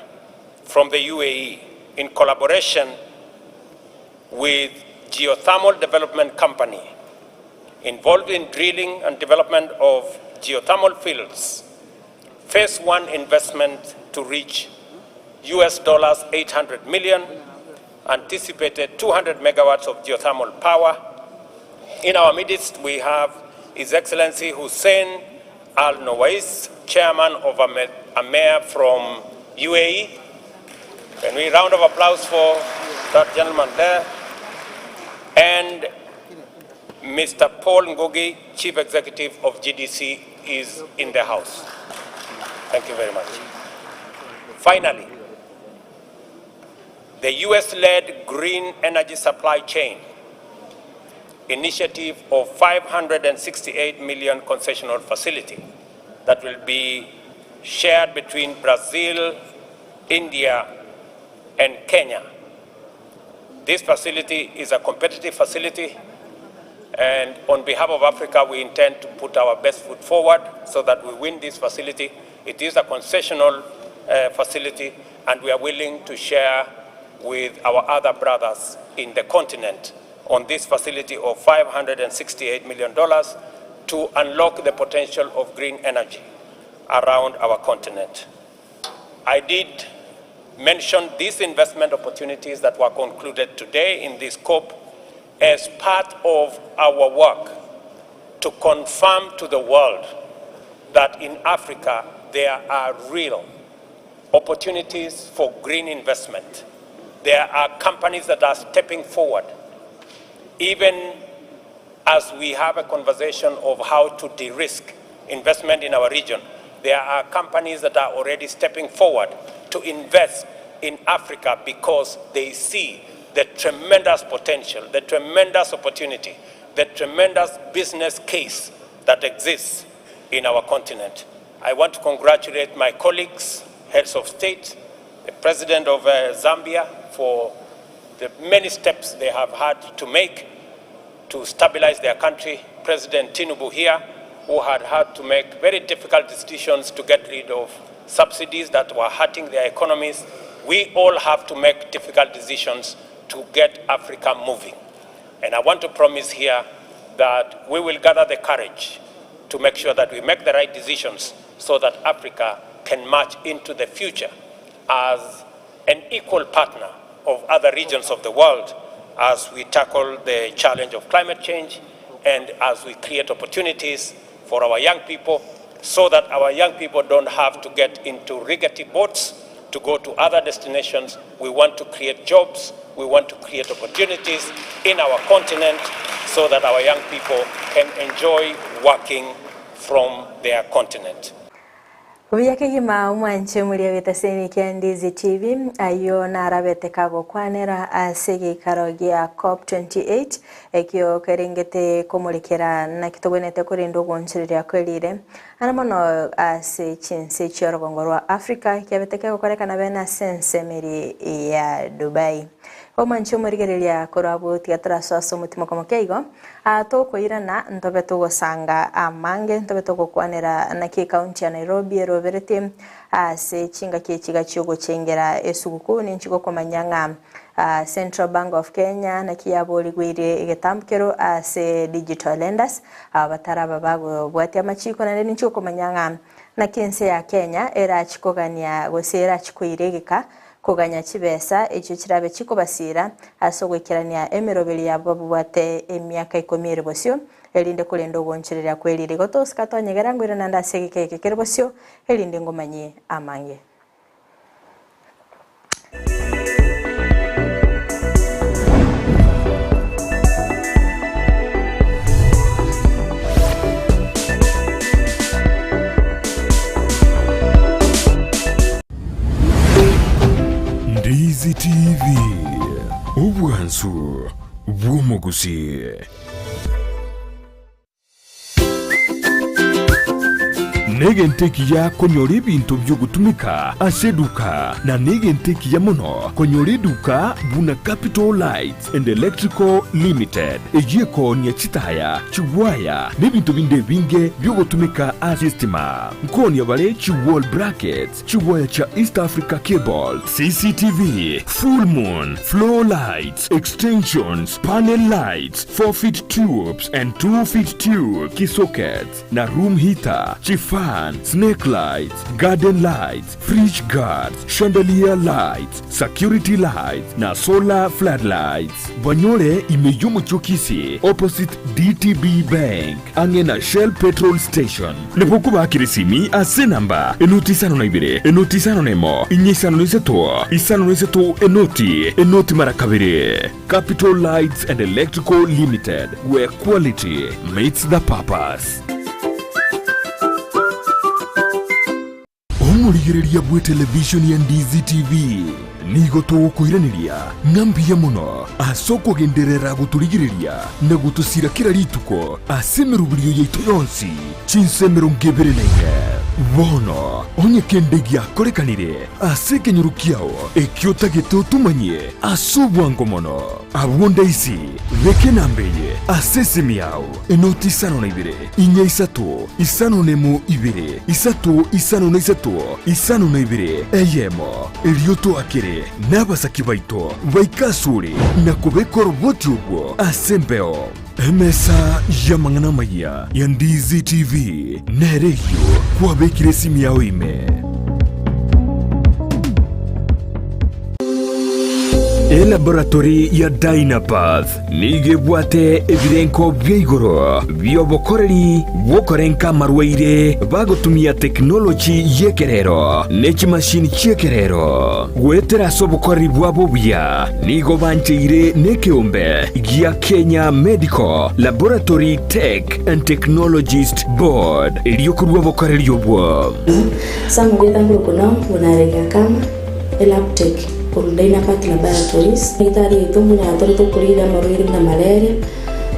from the UAE, in collaboration with Geothermal Development Company, involved in drilling and development of geothermal fields, phase one investment to reach US dollars 800 million, anticipated 200 megawatts of geothermal power. In our midst, we have His Excellency Hussein Al Nowais, Chairman of AMEA from UAE. Can we round of applause for that gentleman there? And Mr. Paul Ngugi, Chief Executive of GDC, is in the house. Thank you very much. Finally, the US-led Green Energy Supply Chain initiative of 568 million concessional facility that will be shared between Brazil, India, and Kenya. This facility is a competitive facility, and on behalf of Africa, we intend to put our best foot forward so that we win this facility. It is a concessional facility, and we are willing to share with our other brothers in the continent on this facility of $568 million to unlock the potential of green energy around our continent. I did mention these investment opportunities that were concluded today in this COP as part of our work to confirm to the world that in Africa there are real opportunities for green investment. There are companies that are stepping forward, even as we have a conversation of how to de-risk investment in our region. There are companies that are already stepping forward to invest in Africa because they see the tremendous potential, the tremendous opportunity, the tremendous business case that exists in our continent. I want to congratulate my colleagues, heads of state, the President of Zambia for the many steps they have had to make to stabilize their country, President Tinubu here, who had had to make very difficult decisions to get rid of subsidies that were hurting their economies. We all have to make difficult decisions to get Africa moving. And I want to promise here that we will gather the courage to make sure that we make the right decisions so that Africa can march into the future as an equal partner of other regions of the world as we tackle the challenge of climate change and as we create opportunities for our young people so that our young people don't have to get into rickety boats to go to other destinations. We want to create jobs, we want to create opportunities in our continent so that our young people can enjoy working from their continent. Buya kegima omwanche omoria bw'etaseni kia Ndizi TV, ayio narabete kagokwanera ase egeikaro gia Cop 28 ekio kerengete komorekera naki togwenerete korenda ogoonchoreria kwerire Are mono ase chinse chi'orogongo rwa Africa, kiabete kegokorekana bene ase ensemo eria ya Dubai. Omwanche omorigereria korwa abwo tiga torasoe ase omotimoko moke igo, aa tokoirana ntobe togosanga amange, ntobe togokwanera naki ecounty ya Nairobi eroberetie ase chingaki echi iga chiogochengera esuguku. Ninchi gokomanya ng'a Central Bank of Kenya naki yaborigweire egetambokero ase digital lenders aba bataraba bagobwatia amachiko naende ninchi gokomanya ng'a naki ense ya Kenya erachi kogania gose erachi koira egeka koganya chibesa echio chirabe chikobasira ase ogoikerania emeroberi yabo babwate emiaka ikomi ere bosio erinde korenda ogoonchoreria kwerire. Igo tosika tonyegera ngoira naende ase egeka eke kere bosio erinde ngomanyie amange. Ndizi TV, obwansu bw'omogusii. Negento ekiya konyora ebinto bi'ogotumeka ase eduka, na negento ekiya mono konyora eduka buna Capital Lights and Electrical Limited, eyio ekoonia chitaya, chigwaya, na ebinto binde ebinge bi'ogotumeka ase estima. Nkoonia bare chi wall brackets, Chigwaya chia East Africa Cable, CCTV, Full Moon, Floor Lights, Extensions, Panel Lights, 4 feet Tubes and 2 feet Tube, Key Sockets, na Room Heater, Chifan, Snake Lights, Garden Lights, Fridge Guards, Chandelier Lights, Security Lights, na Solar Floodlights. Banyore ime y'omochie o Kisii, opposite DTB Bank. Ang'e na Shell Petrol Station. Nabo okobakera esimi ase enamba enoti isano na ibere, enoti isano na emo, inya isano na isato, isano na isato, enoti, enoti mara kabere. Capital Lights and Electrical Limited, where quality meets the purpose. Omorigereria bw'etelevishoni ya Ndizi TV, nigo togokoiraneria ng'a mbuya mono ase okogenderera gotorigereria na gotosira kera rituko ase emeroberio yaito yonsi chinsa emerongo ebere na ine. Bono onye kende giakorekanire ase ekenyoro kiao ekio otagete otomanyie ase obwango mono, abwo ndaisi beka enamba eye ase esimi yao, enoti isano na ibere, Inya isato, isano nemo ibere, isato isano na isato, isano na ibere, eyemo. Erio toakere nabasaki baito baike asore na kobeka oroboti orwo ase embeo. Emesa y'amang'ana amayia ya Ndizi TV nere eyio kwabekire esimi yao ime. Elaboratory ya Dynapath Nigo ebwate ebirenko bia igoro bi'obokoreri bw'okorenka amarwaire bagotumia tekinoloji y'ekerero ne chimashini chi'ekerero. Goetera ase obokoreri bwabo obuya, nigo bancheire nekeombe gia Kenya Medical Laboratory Tech and Technologist Board erio korua obokoreri obwo. Samugweta nkorokwa Mbunarege Akama, Elabtech. Korwa Dynapath Laboratories, Daktari oito mbuna tore tokorigia amarwaire buna malaria,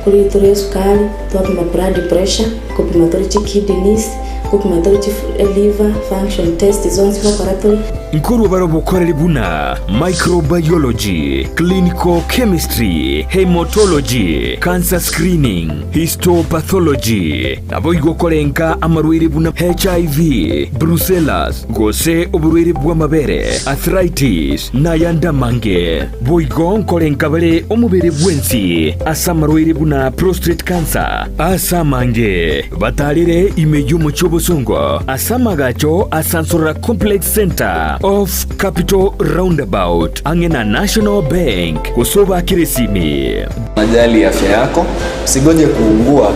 korigia tore esukari, twapima blood pressure, kopima tore chi kidneys, kopima tore chi liver function test zonsi gokora tore. Nkorwa bare obokoreri buna microbiology, clinical chemistry, haematology, cancer screening, histopathology, naboigo korenka amarwaire buna HIV, brucellas, gose oborwaire bw'amabere, arthritis, nayande amange. Boigo nkorenka bare omobere bwensi ase amarwaire buna prostate cancer, ase amange batarire ime y'omochie obosongo ase amagacho a Sansorora Complex Centre off Capital Roundabout ang'e na National Bank gose obakere esimi. Unajali afya yako, usigoje kuugua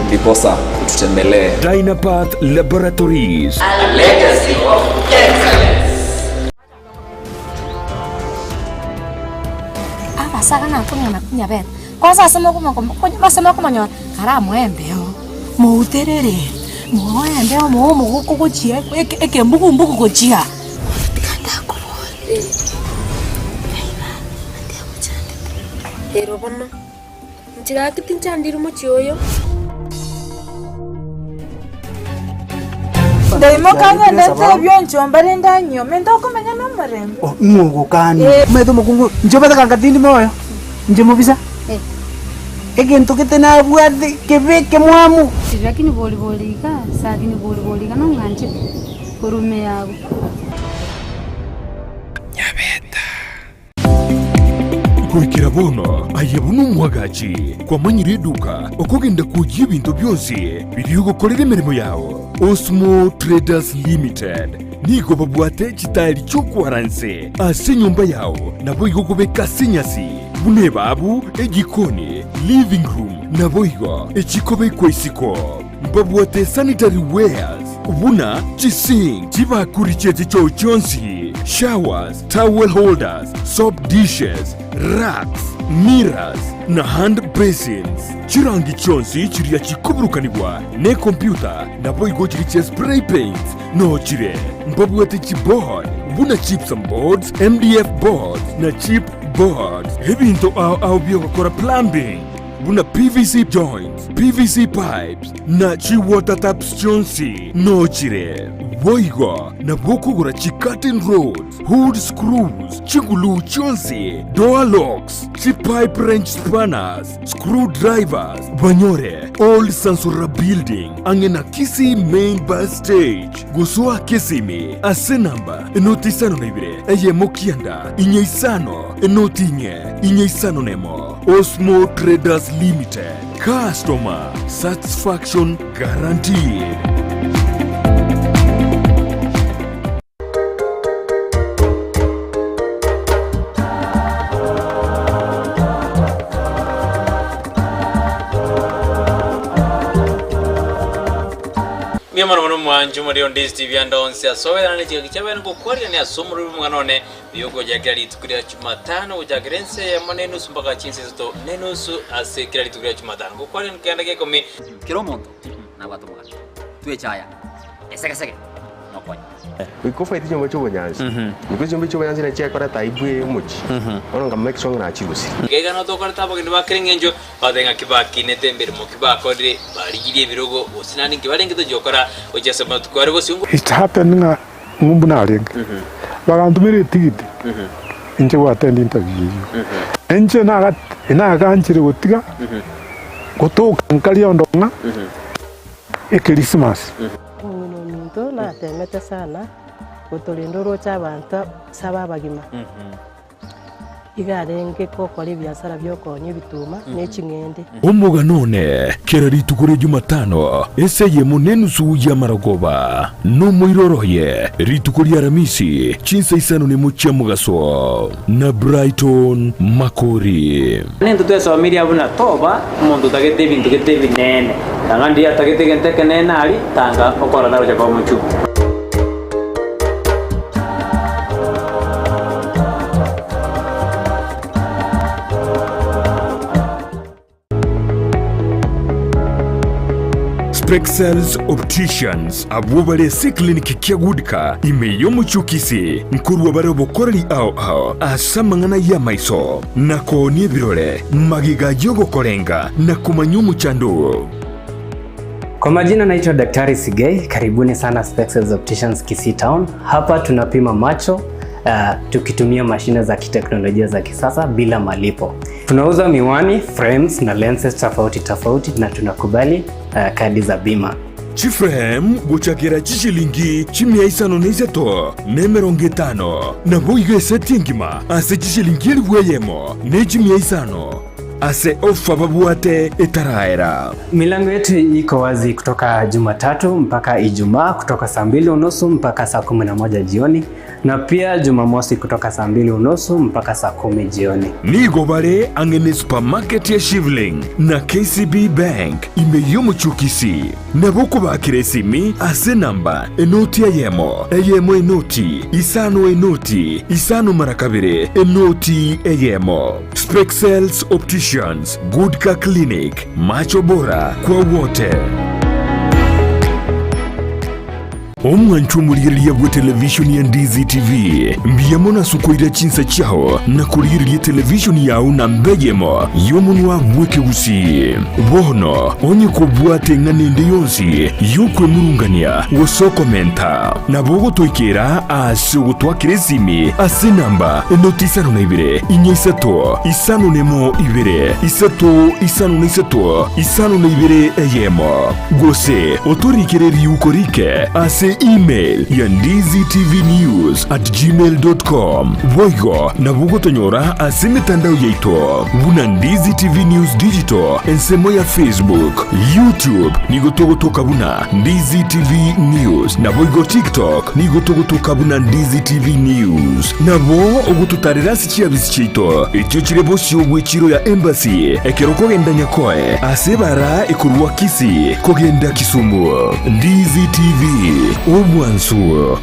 ndiposa ututembelee. Dynapath Laboratories. A legacy of excellence. Abasaga nakong'ana nyabete, kwanza ase ase mokomonyora, kare amoe embeo, mouterere, moe embeo moe omogoko gochia eke ekembugumbugu gochia. Tiga ndakoborie, ng'aiba ande agochandete. Ero bono, inche gaki tinchandiri mochie oyo. Ndaimoka ngende ntebie onchomba rende anyiome, ntokomenya nomorembe. Oh, ing'o ogokania? Omanyete omokungu, inche omanyete kanga tindi moyo, inche mobisa, egento gete nabwate kebe ekemwamu. Lakini bori bori iga, sakini bori bori iga nong'anchete korwa ime yago. Goikera bono aye buna omwagachi kwamanyire eduka okogenda kwoyia ebinto bionsi biria ogokorera emeremo yao. Osmo Traders Limited nigo babwate chitairi chi'okwara nse ase enyomba yao naboigo kobeka ase enyasi buna ebabu, ejikoni, living room naboigo echikobekwa isiko. Mbabwate sanitary wares buna chisink, chibakuri chie chichoo chionsi, showers, towel holders, soap dishes, racks, mirrors na hand basins. Chirangi chionsi chiria chikoburukanigwa nekompyuta naboigo chiria chia spray paints noo chire. Mbabwate chiboard buna gypsum boards, MDF boards na chip boards. Ebinto ao ao biogokora plumbing buna PVC joints, PVC pipes na chi water taps chionsi noo chire. Boigo nabwo okogora chi curtain rods, hood screws, chiguluu chionsi, door locks, chi pipe wrench spanners, screw drivers, banyore Old Sansora Building ang'e na Kisii Main Bus Stage. Gosoa Kisimi ase namba enoti isano na ibere eyemo kianda inye isano enoti inye inye isano nemo. Osmo Traders Limited, customer satisfaction guaranteed. Mbuya mono mono mwanche omorero onde Steve ande onsi ase obeerane ne chingaki chiabene ngokwarerania ase omorero bw'omong'ana one oyo ogochakera rituko ria Jumatano gochakera ense eyemo na enusu mpaka chinsa isato na enusu ase kera rituko ria Jumatano. Ngokwarerania keganda gia ikomi. Kera omonto nabwate omogati, twechaya esegesege nokonya. Goika ofaete chinyomba chi'obonyansi, goika chinyomba chi'obonyansi nachi chiakoreta aibu eye omochie, bono nka make sure ng'a nachirusirie. Iga iga notokorete abageni ba kera engencho, batebe ng'a kibakinete emeremo ki bakorire, barigirie ebirogo, gose naende nki barenge tochia gokora gochia ase amatuko are bosio. It happened ng'a ng'umbu narenge, bagantomera etigiti inche go attend interview eyio. Inche naga naganchire gotiga gotoka nkaria ondo ng'a ekerisimasi. Omong'ina ominto natemete sana gotorenda oroche abanto saba abagima. Iga arenge gokora ebiasara bi'okoonia ebituma ne ching'ende. Omogano one, kera rituko ria Jumatano, ase eyemo nenusu y'amarogoba, nomoiroro oye, rituko ria Aramisi, chinsa isano nemo chia mogaso, na Brighton Makori. Nintwe twesomirie abwo buna toba omonto otagete ebinto gete ebinene, tanga ndiria atagete egento ekenene aria, tanga okorora tagocha koba omochungu. Spexels Opticians abwo bare ase eclinic kia Goodcar ime y'omochie o Kisii nkorwa bare obokoreri ao ao ase amang'ana y'amaiso na koonia ebirore, magega y'ogokorenga na komanya omochando oo. Kwa majina naitwa Daktari Sigei, karibuni sana Spexels Opticians Kisii Town. Hapa tunapima macho tukitumia mashine za kiteknolojia za kisasa bila malipo. Tunauza miwani, frames na lenses tofauti tofauti na tunakubali kadi za bima. Chiframe gochakera chishilingi chimia isano na isato na emerongo etano, naboigo eseti engima ase chishilingi elifu eyemo ne chimia isano ase ofa babwate etaraera. Milango yetu iko wazi kutoka Jumatatu mpaka Ijumaa kutoka saa 2:30 mpaka saa 11 jioni na pia Jumamosi kutoka saa 2:30 mpaka saa 10 jioni. Nigo bare ang'e ne supermarket ya Shivling na KCB Bank ime y'omochie o Kisii. Nabo okobakera esimi ase enamba enoti eyemo, eyemo enoti, isano enoti, isano mara kabere, enoti eyemo. Spexels Opticians, Good Car Clinic, macho bora kwa wote. Omwanchwa omorigereria bw'etelevishoni ya Ndizi TV, mbuya mono ase okoira chinsa chiao na korigereria etelevishoni yao namba eyemo y'omonwa bw'ekegusii. Bono onye kobwate eng'ana ende yonsi y'okwemurungania gose okomenta, nabo ogotoikera ase ogotwakera esimi ase enamba enoti isano na ibere, inye isato, isano nemo ibere, isato isano na isato, isano na ibere eyemo. Gose otorikere riuko rike ase email ya ndizitvnews@gmail.com. Boigo nabo ogotonyora ase emetandao yaito buna Ndizi TV News Digital ensemo ya Facebook, YouTube nigo togotoka buna Ndizi TV News naboigo TikTok nigo togotoka buna Ndizi TV News. Nabo ogototarera ase chiabisi chiaito echio chire bosio bw'echiro ya Embassy ekero okogenda Nyakoe ase ebara ekorwa Kisii kogenda Kisumu. Ndizi TV, obwansu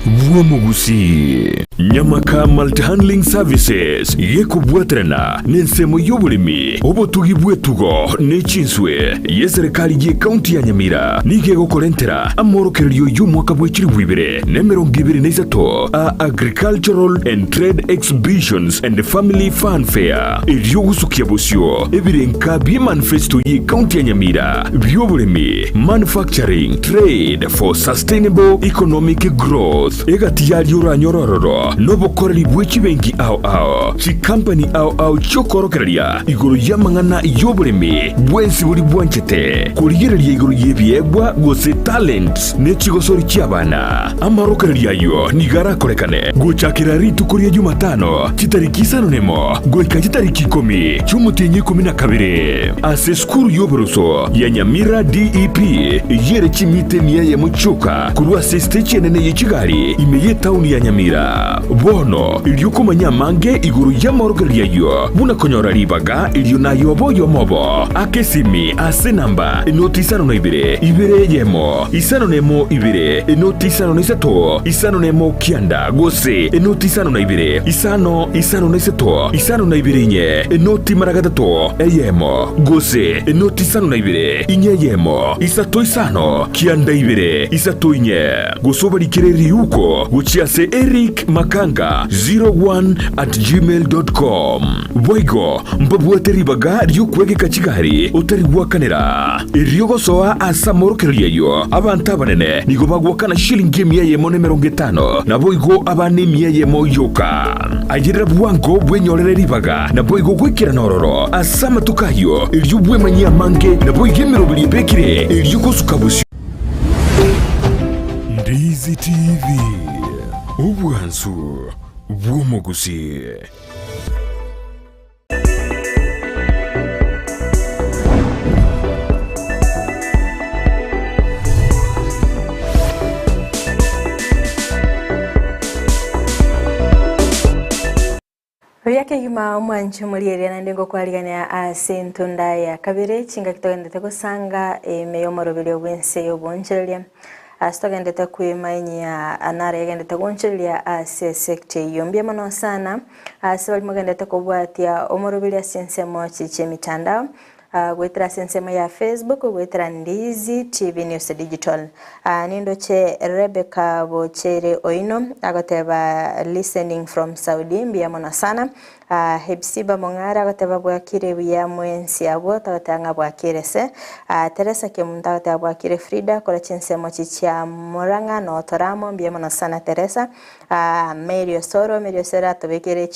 bw'omogusii. Nyamaka Multihandling Services gekobwaterana nensemo y'oboremi, obotugi bw'etugo ne chinswe y'eserekari y'ecounty ya Nyamira nigo egokorentera amorokererio y'omwaka bwe chilifu ibere na emerongo ebere na isato a Agricultural and Trade Exhibitions and Family Fun Fair erio gosukia bosio ebirenka bi'emanifesto y'ecounty ya Nyamira bi'oboremi, Manufacturing, Trade for Sustainable Economic Growth. Egati yaria oranyore ororo nobokoreri bwe chibenki ao ao, chikampani ao ao chi'okorokereria igoro y'amang'ana y'oboremi bwensi boria bwanchete korigereria igoro y'ebiegwa gose talents ne chigosori chi'abana. Amarokererio ayio nigo arakorekane gochakera rituko ria Jumatano chitariki isano nemo goika chitariki ikomi chi'omotienyi ikomi na kabere ase esukuru y'oboroso ya Nyamira DEP eyio ere chimita emia eyemo chioka korwa ase esitechi enene ye chigari ime y'etauni ya Nyamira. Bono erio komanya amange igoro y'amaorokererio ayio buna konyora ribaga erio naye obe oyomo obo, aka esimi ase enamba enoti isano na ibere, ibere eyemo, isano nemo ibere, enoti isano na isato, isano nemo kianda, gose enoti isano na ibere, isano, isano na isato, isano na ibere inye, enoti mara gatato, eyemo, gose enoti isano na ibere, inye eyemo, isato isano, kianda ibere, isato inye. Gose obarikere riuko gochia ase Eric Makanga 01 at gmail dot com. Boigo mbabwate ribaga ri'okwegeka chigari otari gwakanera. Erio gosoa ase amorokererio ayio, abanto abanene nigo bagwakana chilingi emia eyemo na emerongo etano, naboigo abana emia eyemo yoka. Ayerera bwango bwenyorere ribaga, naboigo goikerana ororo ase amatuko ayio, erio bwemanyie amange, naboigo emeroberio ebekire, erio gosuka bosio. Ndizi TV, obwansu bw'omogusii. Buya kegima omwanche omorieria naende ngokwarigania ase entunda ya kabere chingaki togendete gosanga ime y'omoroberio bw'ense y'obonchereria ase togendete kwemanyia naro egendete gonchereria ase esecta eyio mbuya mono sana ase baria mogendete kobwatia omoroberio ase ensemo chi'emitandao Goetera ase ensemo ya Facebook, goetera Ndizi TV News Digital. Nindoche Rebecca Bochere Oino agoteba listening from Saudi mbuya mono sana. Hepsiba Mong'are agoteba bwakire buya mwensi abwo tagoteba ng'a bwakire se. Teresa Kemunto agoteba bwakire Frida korwa chinsemo chi chia Murang'a no Toramo mbuya mono sana Teresa. Mary Osoro, Mary Osoro atobekere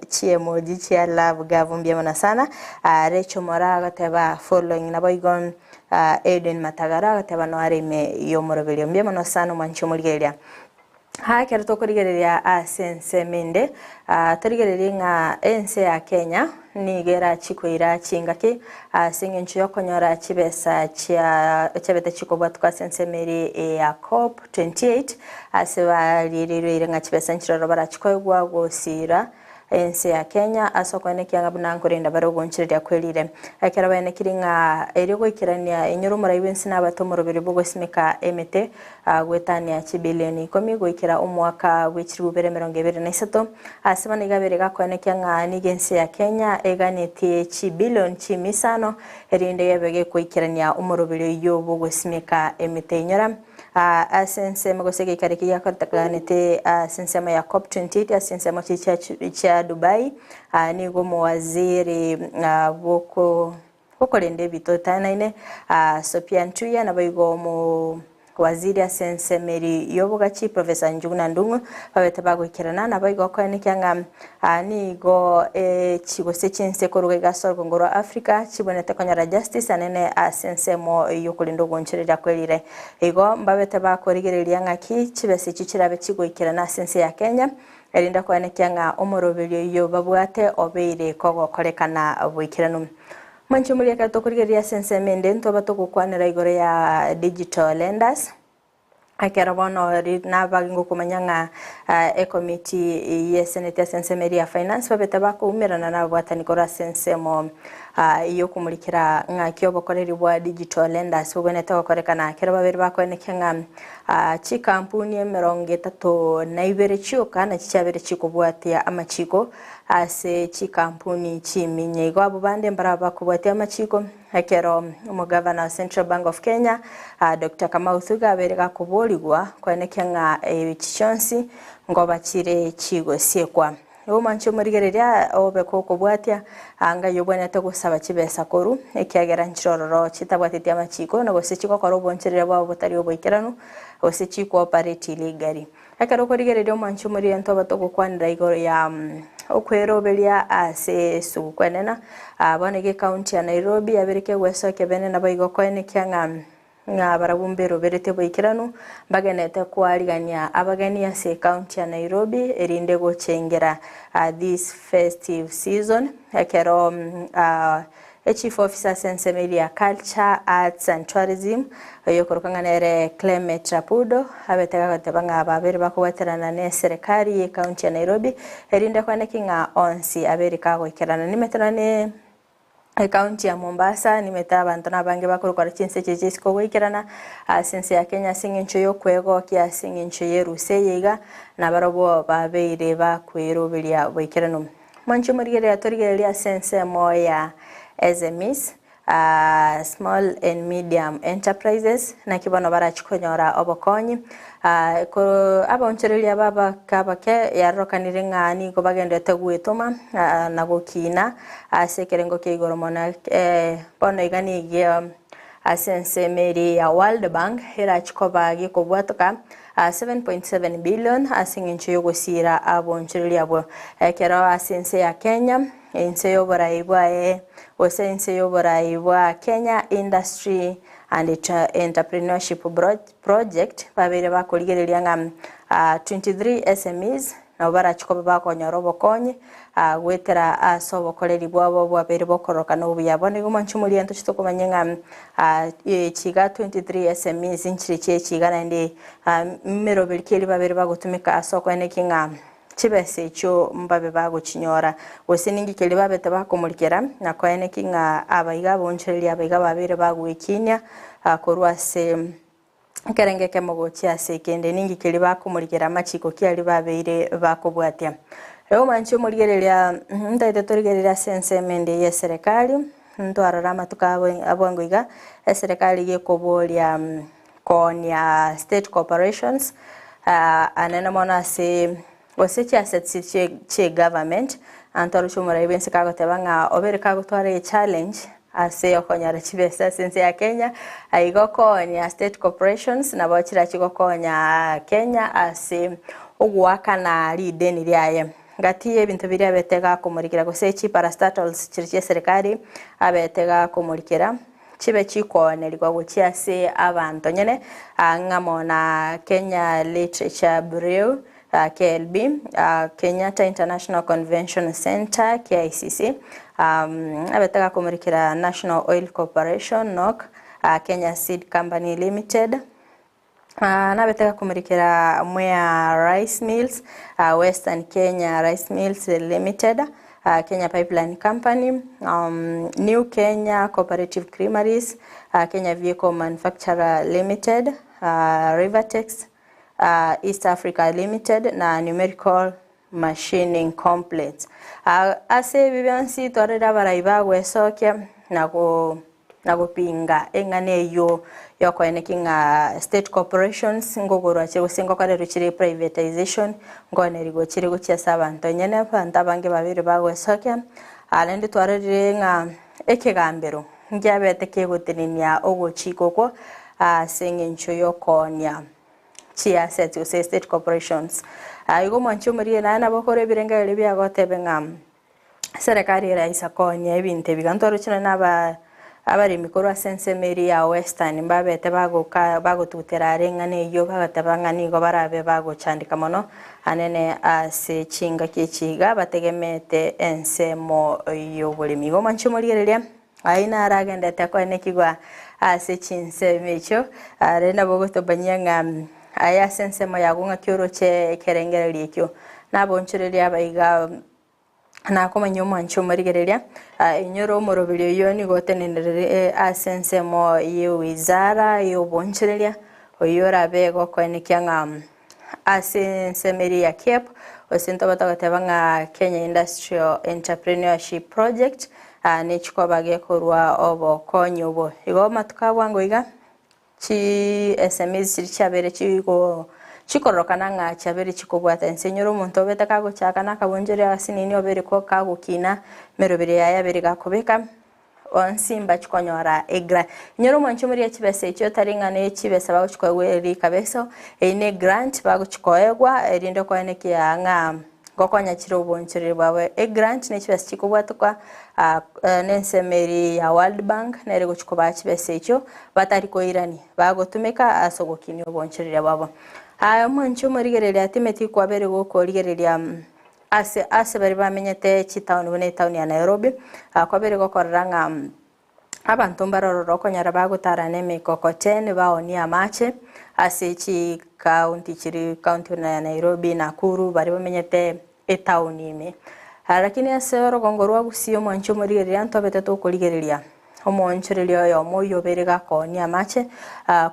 chiemoji chia love gavu mbuya mono sana. Rachel Moraa agoteba following naboigo Edwin Matagara agoteba noare ime yomoroberio mbuya mono sana omwanchi omorigereria. Aa ekero tokorigereria ase ensemo ende, torigererie ng'a ense ya Kenya nigo erachie koira chingaki ase eng'encho y'okonyora chibesa chia chiabete chikobwatwa ase ensemo eria ya COP 28 ase bariereirwe ng'a chibesa nchiroro barachie koegwa gosira ense ya Kenya ase okoenekia ng'a buna nkorenda bare ogoonchoreria kwerire. Ekero baenekirie ng'a erio goikerania enyoro omorai bw'ense nabate omoroberi bw'ogosimeka emete goetania chibilioni ikomi goikera omwaka bwe chilifu ibere emerongo ebere na isato, ase bono iga abere gakoenekia ng'a nigo ense ya Kenya eganetie chibilioni chimisano erinde ebe gekoikerania omoroberi oyio bw'ogosimeka emete. Inyora. Ase ensemo gose egeikaro eke giakorekanete ase ensemo ya Cop 28 ase ensemo chia chia Dubai, nigo omowaziri bw'oko bw'okorenda ebito etanaine Sophia Ntuya naboigo omowaziri ase ensemo eria y'obogachi Professor Njuguna Ndung'u babete bagoikerana naboigo okoenekia ng'a Nigo gose chinse koruga iga ase orogongo rwa Africa chibwenerete konyora justice anene ase ensemo y'okorinda ogoonchoreria kwerire. Igo mbabete bakorigereria ng'aki chibesa echio chirabe chigoikerana ase ense ya Kenya erinde koenekia ng'a omoroberio oyio babwate obeire kogokorekana boikeranu. Mwanche moria ekero tokorigereria ase ensemo ende ntoba togokwanera igoro ya digital lenders. Ekero bono nabage ngokomanya ng'a ekomiti y'eseneti ase ensemo eria ya finance babete bakoumerana nababwatani korwa ase ensemo y'okomurikera ng'aki obokoreri bwa digital lenders bobwenerete gokorekana. Ekero babere bakoenekia ng'a chikampuni emerongo etato na ibere chioka nachi chiabere chikobwatia amachiko ase chikampuni chiminye. Igo abwo bande mbarabwo bakobwatia amachiko. Ekero omogavana o Central Bank of Kenya, Doctor Kamau Thuga abeire gakoborigwa koenekia ng'a echi chionsi ngoba chire chigosiekwa. Igo omwanche omorigereria obe gokobwatia anga eyio obwenerete gosaba chibesa korwa ekiagera nchire ororo chitabwateti amachiko na gose chigokora obonchereria bwabo botari oboikeranu gose chikooperate illegally. Ekero okorigereria omwancho omoria ntoba togokwanera igoro ya okweroberia ase esuguku enene, bono iga ecounty ya Nairobi yabeire kegwesokia bene naboigo koenekia ng'a ng'a barabwo mberoberetie boikeranu mbagenete koarigania abageni ase ecounty ya Nairobi erinde gochengera this festive season ekero Echief Officer ase ensemo eria ya Culture, Arts and Tourism, oyokoroka ng'a nere Clement Rapudo, abete gagoteba ng'a aba abere bakobwaterana ne eserekari ye county ya Nairobi erinde koeneki ng'a onsi abere kagoikerana. Nimete nonya ne ecounty ya Mombasa, nimete abanto nabange bakorokora chinse echi chisiko goikerana ase ense ya Kenya ase eng'encho y'okwegokia ase eng'encho y'erusa eye iga, nabarobwo babeire bakweroberia boikeranu. Mwanche morigereria torigererie ase ensemo ya SMEs, Small and Medium Enterprises, naki bono barachie konyora obokonyi. Abaonchoreria aba abake abake yarokanire ng'a nigo bagenderete gwetoma na gokina ase ekerengo kia igoro mono. Bono iga nigo ase ensemo eria ya World Bank erachie koba gekobwatoka 7.7 billion ase eng'encho y'ogosiira abonchoreria abwo. Ekero ase ense ya Kenya, ense y'oborai bwaye gose ense y'oborai bwa Kenya Industry and Entrepreneurship Project babeire bakorigereria ng'a 23 SMEs Nabo barachie koba bakonyora obokonyi goetera ase obokoreri bwabo bwabeire bokororokana obuya. Bono igo mwanche omoria ntoche tokomanya ng'a chiga 23 SMEs nchire chie chiga naende meroberi ki eria babere bagotumeka ase okoenekia ng'a chibesa echio mbabe bagochinyora gose ninki keria babete bakomorikera na koenekia ng'a abaiga abaonchoreria abaiga babeire bagwekinia korwa ase Ekerengo ekemo gochia ase ekende, ninki keria bakomorigera amachiko ki aria babeire bakobwatia? Ewe omwanchi omorigereria, ntaete torigererie ase ensemo ende y'eserekari, ntwarora amatuko abo abwango iga, eserekari gekoboria koonia state corporations, anene mono ase gose chiassets chie government. Ntoroche omorai bw'ense kagoteba ng'a obere kagotwara echallenge ase okonyora chibesa ase ense ya Kenya, aiga okonya state corporations nabo chirache gokonya Kenya ase ogoakana rideni riaye. Gati y'ebinto biria abete gakomorikera gose chiparastatals chiria chia eserekari abete gakomorikera chibe chikoonerigwa gochia ase abanto nyene ng'amo na Kenya Literature Bureau, KLB, Kenyatta International Convention Centre, KICC, abete gakomorikera National Oil Corporation, NOC, Kenya Seed Company Limited, Nabete gakomorikera Mwea Rice Mills, Western Kenya Rice Mills Limited, Kenya Pipeline Company, New Kenya Cooperative Creameries, Kenya Vehicle Manufacturer Limited, Rivertex East Africa Limited na Numerical Machining Complex. Ase ebi bionsi twarorire abarai bagwesokia na na gopinga eng'ana eyio yokoenekia ng'a state corporations nkogorwa chire gose nkokorerwa chire privatization nkoenerigwa chire gochia ase abanto enyene abanto abange babeire bagoesokia. Naende twarorire ng'a ekegambero nkiabete kegotenenia ogochika okwo ase eng'encho yokoonia chiassets gose state corporations. Igo omwanchi omorigia naye nabo okore ebirengererio biago otebe ng'a Eserekari eraisa konya ebinto ebi. Iga ntwarochire na aba abaremi korwa ase ensemo eria ya Western mbabete bagoka bagotutera are eng'ana eyio bagateba ng'a nigo barabe bagochandeka mono anene ase chingaki echi iga bategemeete ensemo y'oboremi. Igo mwanche morigereria ayio naro agendete koenekigwa ase chinsemo echio are nabo ogotobanyia ng'a aya ase ensemo yago ng'aki oroche ekerengererio ekio. Nabonchoreria abaiga. Nakomanya omwanchi omorigereria, inyora omoroberi oyio nigo otenenerire ase ensemo y'ewizara y'obonchoreria, oyio orabe gokoenekia ng'a ase ensemo eria ya KEP, gose ntobe togoteba ng'a Kenya Industrial Entrepreneurship Project, nechikoba gekorwa obokonyi obo. Igo amatuko a bwango iga, Chi SMEs chiria chiabeire chigo chikororokana ng'a chiabeire chikobwata ense. Enyore omonto obete kagochaka na akabonchoria asinini obeire ko kagokina emeroberi yaye yabeire gakobeka onsi mbachi konyora egrant. Enyore omwanchi omoria chibesa echio tari ng'a ne chibesa bagochi koegwa eri kabisa, eyio ne egrant bagochi koegwa erinde koenekia ng'a Gokonya chire obonchoreri bwabo. Egrant ne chibesa chikobwatokwa nensemo eria ya World Bank nere egochia kobaa chibesa echio batari koirania bagotumeka ase ogokinia obonchoreria bwabo. Aye omwanchi omorigereria timeti kwabere gokorigereria ase ase baria bamenyete chitown buna etown ya Nairobi kwabere gokorora ng'a Abanto mbarorore okonyora bagotara nemekokoteni baonie amache ase chikaunti chiri county buna ya Nairobi, Nakuru baria bamenyete etown ime. Lakini ase orogongo rwa Gusii omwanchi omorigereria ntobete tokorigereria omoonchoreria oyomo oyio obeire gakoonia amache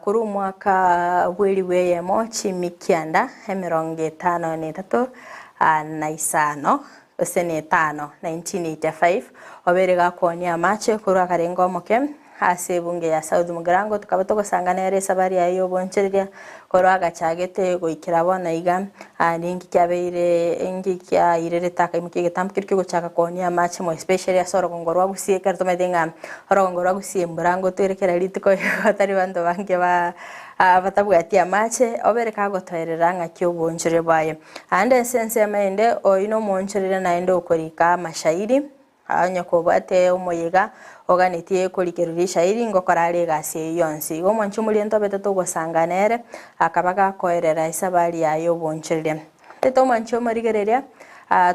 korwa omwaka bw'eribu eyemo chimikianda emerongo etano na etato na isano. Gose netano, 1985, obeire gakoonia amache korwa akarenge omoke ase ebunge ya South Mugirango tokaba togosanga nere esabari yaye y'obonchoreria korwa agachagete goikera bono iga ninki kiabeire inki kiairerete akaimokia egetambo keria kiogochaka koonia amache more especially ase orogongo rwa Gusii ekero tomaete ng'a orogongo rwa Gusii embura ngotwere kera rituko igo tari banto bange ba batabwati amache obere kagotoerera ng'aki obonchoreria bwaye. Aande ase ensemo ende, oyio nomoonchoreria naende okorika amashairi, onye kobwate omoyega oganetie korikerwa rishairi ngokora are egasi eyio yonsi. Igo omwanchi omoria ntobete togosanga nere, akaba gakoerera esabari yaye y'oboonchoreria. Tete omwanchi omorigereria,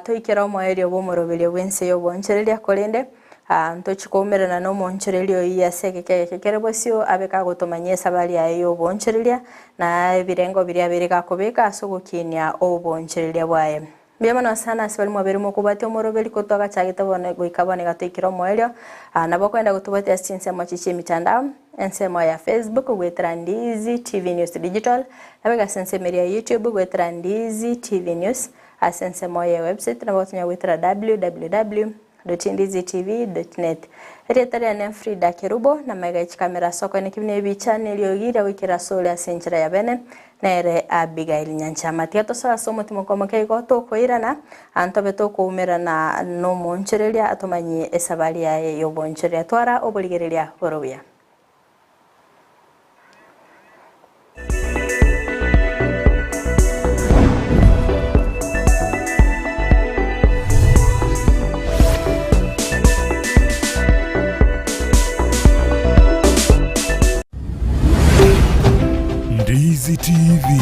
toikera omoerio bw'omoroberio bw'ense y'oboonchoreria, korende Ntochie koumerana nomoonchoreria oyio ase egeka egeke kere bosio, abe kagotomanyia esabari yaye y'oboonchoreria, na ebirengo biria abeire gakobeka ase ogokinia oboonchoreria bwaye. Mbuya mono sana ase baria mwabeire mokobwatia omoroberi korwa twagachagete bono goika bono iga toikire omoerio. Nabo okoenda gotobwatia ase chinsemo echi chi'emitandao, ensemo ya Facebook goetera Ndizi TV News Digital, nabo iga ase ensemo eria ya YouTube goetera Ndizi TV News, ase ensemo ye website nabo ogotonya goetera www. Dotindizitv.net. Erieta riane Frida Kerubo, na magega ye chikamera ase okoeneki buna ebicha na eriogi riria goikera ase ore ase enchera ya bene. Nere Abigail Nyanchama. Tiga tosoe ase omotimoko omoke igo tokoirana, antobe tokoumerana nomoonchoreria atomanyie esabari yaye y'oboonchoreria. Twara oborigereria bore obuya. Ndizi TV,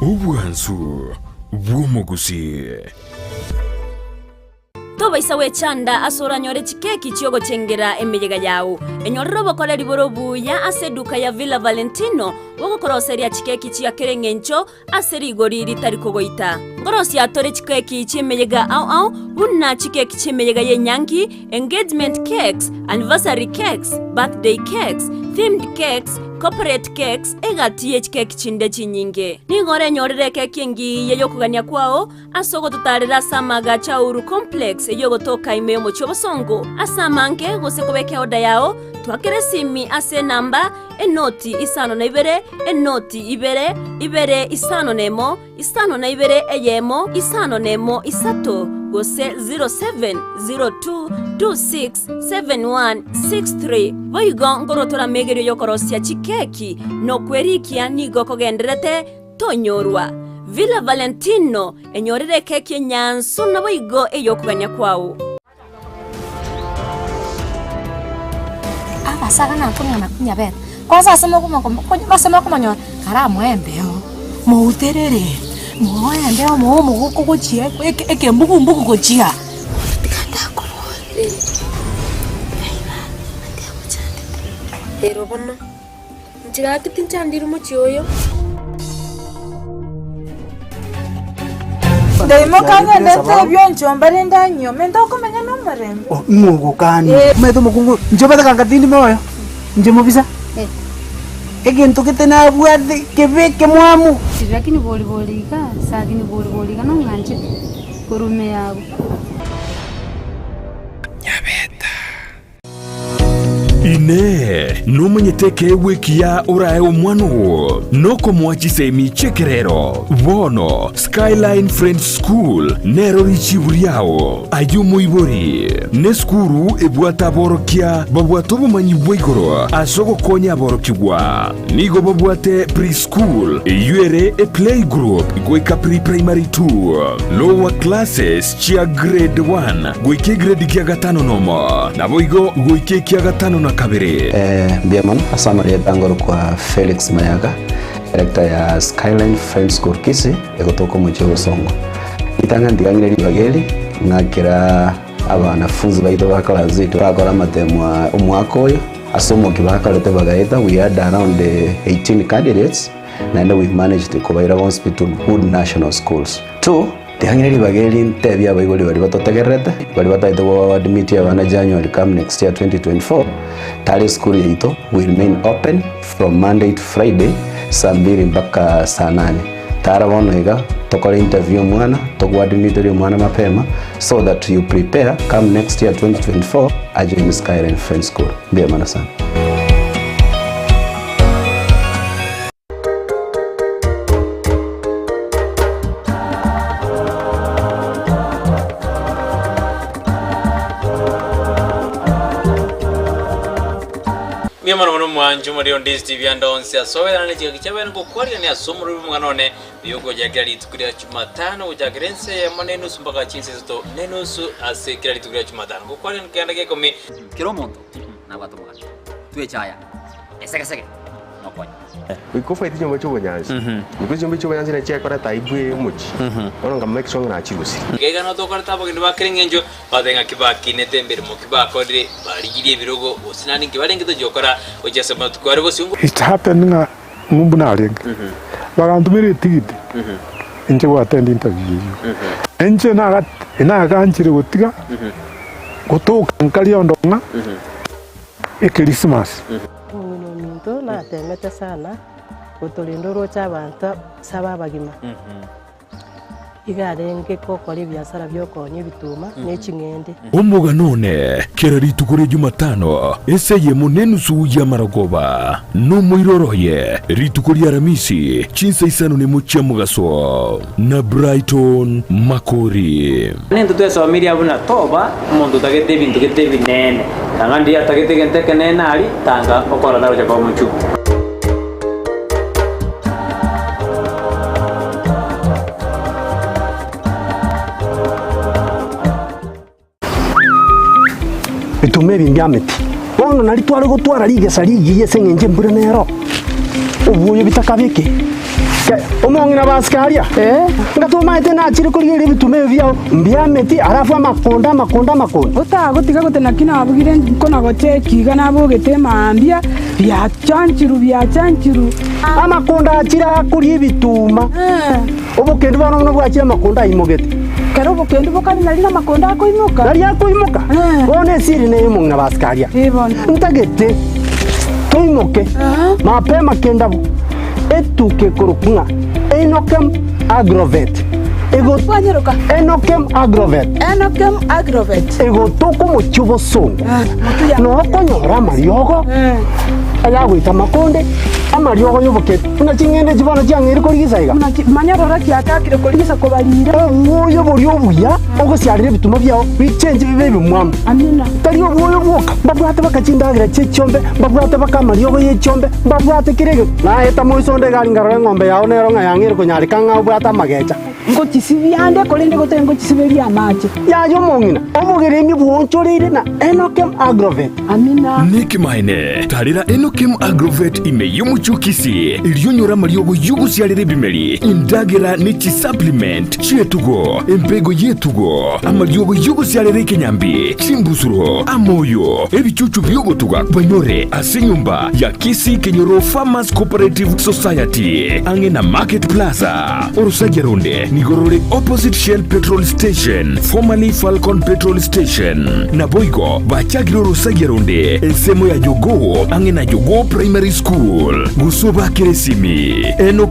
obwansu bw'omogusii. Tobaisa gwechanda ase oranyore chikeki chi'ogochengera emeyega yao. Enyorere obokoreri bore obuya ase eduka ya Villa Valentino bogokoroseria chikeki chia kera engencho ase rigori ritari kogoita. Nkorosia tore chikeki chi'emeyega ao ao buna chikeki chi'emeyega y'enyangi, engagement cakes, anniversary cakes, birthday cakes, themed cakes, corporate cakes, egati ye chikeki chinde chinyinge. Nigo orenyorere ekeki engiya y'okogania kwao Ase ogototaarera ase amaagacho a Uhuru Complex eyio ogotoka ime y'omochie obosongo ase amange gose kobeka eoda yao, twakere esimi ase enamba, enoti isano na ibere, enoti ibere, ibere isano na emo, isano na ibere eyemo, isano na emo isato, gose 0702267163. Boigo nkorwa tore amegerio y'okorosia chikeki na okwerikia nigo kogendererete Tonyorwa. Villa Valentino, enyorere ekeki enyansu naboigo ey'okogania kwao. Abasaga nakong'ana konyabeta, kwanza ase ase mokomonyora kare amoembeo, mouterere, moembeo moe omogoko gochia eke ekembugumbugu gochia. Tiga ndakoborie, ng'ai baba agochandete? Ero bono. Inche gaki tinchandiri omochie oyo. Ndaimoka ngende ntebie onchomba rende anyiome, ntokomenya nomorembe. Ing'o ogokania? Omanyete omokungu, inche obate ganga tindi moyo, inche mobisa, egento gete nabwate kebe ekemwamu. Lakini bori bori iga, sagini bori bori iga nong'anchete korwa ime yago. Inee! Nomanyete ekeegwa ekiya orae omwana oo? Nokomoa chisemi chi'ekerero. Bono, Skyline Friends School nero richibu riao. Aye omoibori, nesukuru ebwate aborokia babwate obomanyi bwa igoro ase ogokonya aborokigwa. Nigo babwate pre-school eyio ere eplaygroup goika pre-primary 2, lower classes chia grade 1 goika egrade gia gatano nomo, naboigo goika ekia gatano na kabere. Mbuya mono ase amarieta ngorokwa Felix Mayaka, director ya Skyline Friends School Kisii, egotoka omochie o Bosongo. Ritang'ani ntigang'ire ribaga eri, ng'akera abanafunzi baito ba class eight bakora amatemo aa omwaka oyo, ase omokia bakorete bagaeta, we had around 18 candidates, naende we managed kobaira bonsi pi to good national schools. Two, Tiang'ina ribaga eri ntebie abaibori baria batotegererete, baria batagete go admit abana January come next year 2024, tari esukuru yaito we remain open from Monday to Friday saa mbiri mpaka saa nane. Tara bono iga tokore interview omwana, togoadmitorie omwana mapema so that you prepare come next year 2024 ajoin Skyline Friends School. Mbuya mono sana. Mbuya mono mono mwanche omorero onde ase ebianda onsi ase oberane chingaki chiabene ngokwarerania ase omorero bw'omong'ana one oyogocha kera rituko ria Jumatano gochakera ense eyemo na enusu mpaka chinsa isato na enusu ase kera rituko ria Jumatano ngokwarerania keganda gia ikomi. Kera omonto nabwate omogano, twechaya esegesege nokonya. Goika ofaete chinyomba chi'obonyansi, goika chinyomba chi'obonyansi nachi chiakoreta aibu eye omochie, bono nka make sure ng'a nachirusirie. Iga iga notokorete abageni ba kera engencho, batebe ng'a kibakinete emeremo ki bakorire, barigirie ebirogo, gose naende inki barenge tochia gokora gochia ase amatuko are bosio. It happened ng'a ng'umbu narenge, bagantomera etigiti inche go attend interview eyio. Inche naga naganchire gotiga gotoka nkaria ondo ng'a Ekerisimasi. Omong'ina ominto natemete sana gotorenda oroche abanto saba abagima. Iga arenge gokora ebiasara bi'okoonia ebituma ne ching'ende. Omogano one, kera rituko ria Jumatano, ase eyemo nenusu y'amarogoba, nomoiroro oye, rituko ria Aramisi, chinsa isano nemo chia mogaso, na Brighton Makori. Nintwe twesomirie buna toba omonto otagete ebinto gete ebinene, tanga ndiria atagete egento ekenene aria, tanga okora tagocha koba omochungu. Bituma ebi mbiameti. Bono nari tware gotwara rigesa rigiya ase eng'encho embura nero, obwoyo bitakabeke. Omong'ina basike aria, ng'a tomaete nachire korigereria ebituma ebi biao mbiameti, alafu amakonda, amakonda, amakonda. Otagotiga gote naki nabugire nkona gocheki iga nabogete mambia, biachanchiru biachanchiru. Amakonda achire akoria ebituma. Obokendu bono buna bwachire amakonda aimogete. Kera obokendu bokare nari namakonda akoimoka. Nari akoimoka. Bono esiri neye omong'ina basikaria. Ntagete toimoke mapema kendabu etuka ekorokwa ng'a Enokem Agrovet. Ego Enokem Agrovet. Enokem Agrovet. Egotoka omochie obosongo. Noo okonyora amariogo ayagoita amakonde. Amariogo y'obokebi, buna ching'ende echi bono chiang'eire korigisa iga. Buna manya rora chiachakire korigisa kobarire. Obwoyo boria obuya ogosiarera ebituma biao bichenche bibe ebimwamu. Amina. Tari obwoyo bwoka, mbabwate baka chindagera chi'echiombe, mbabwate baka amariogo y'echiombe, mbabwate kera egento. Naeta moiso onde egari nkarora eng'ombe yao nero ng'a yang'eire konyareka ng'a obwate amagecha. Ngochisibia ande, korende gotari ngochisiberia amache. Yaya omong'ina, obogeremi bwoonchoreire na Enokem Agrovet. Amina. Nekemanene, tarera Enokem Agrovet ime y'omochie o Kisii, erio onyore amariogo y'ogosiarera ebimeri, endagera ne chisupplement chi'etugo, embego y'etugo, amariogo y'ogosiarera ekenyambi, chimbusuro, amoyo, ebichuchu bi'ogotuga banyore ase enyomba ya Kisii Kenyoro Farmers Cooperative Society, ang'e na Market Plaza. Orosagia ronde nigo rore opposite Shell petrol station, formerly Falcon petrol station. Naboigo bachagire orosagia ronde ensemo ya Jogoo ang'e na Jogoo Primary School. Gose obakere esimi. Eno.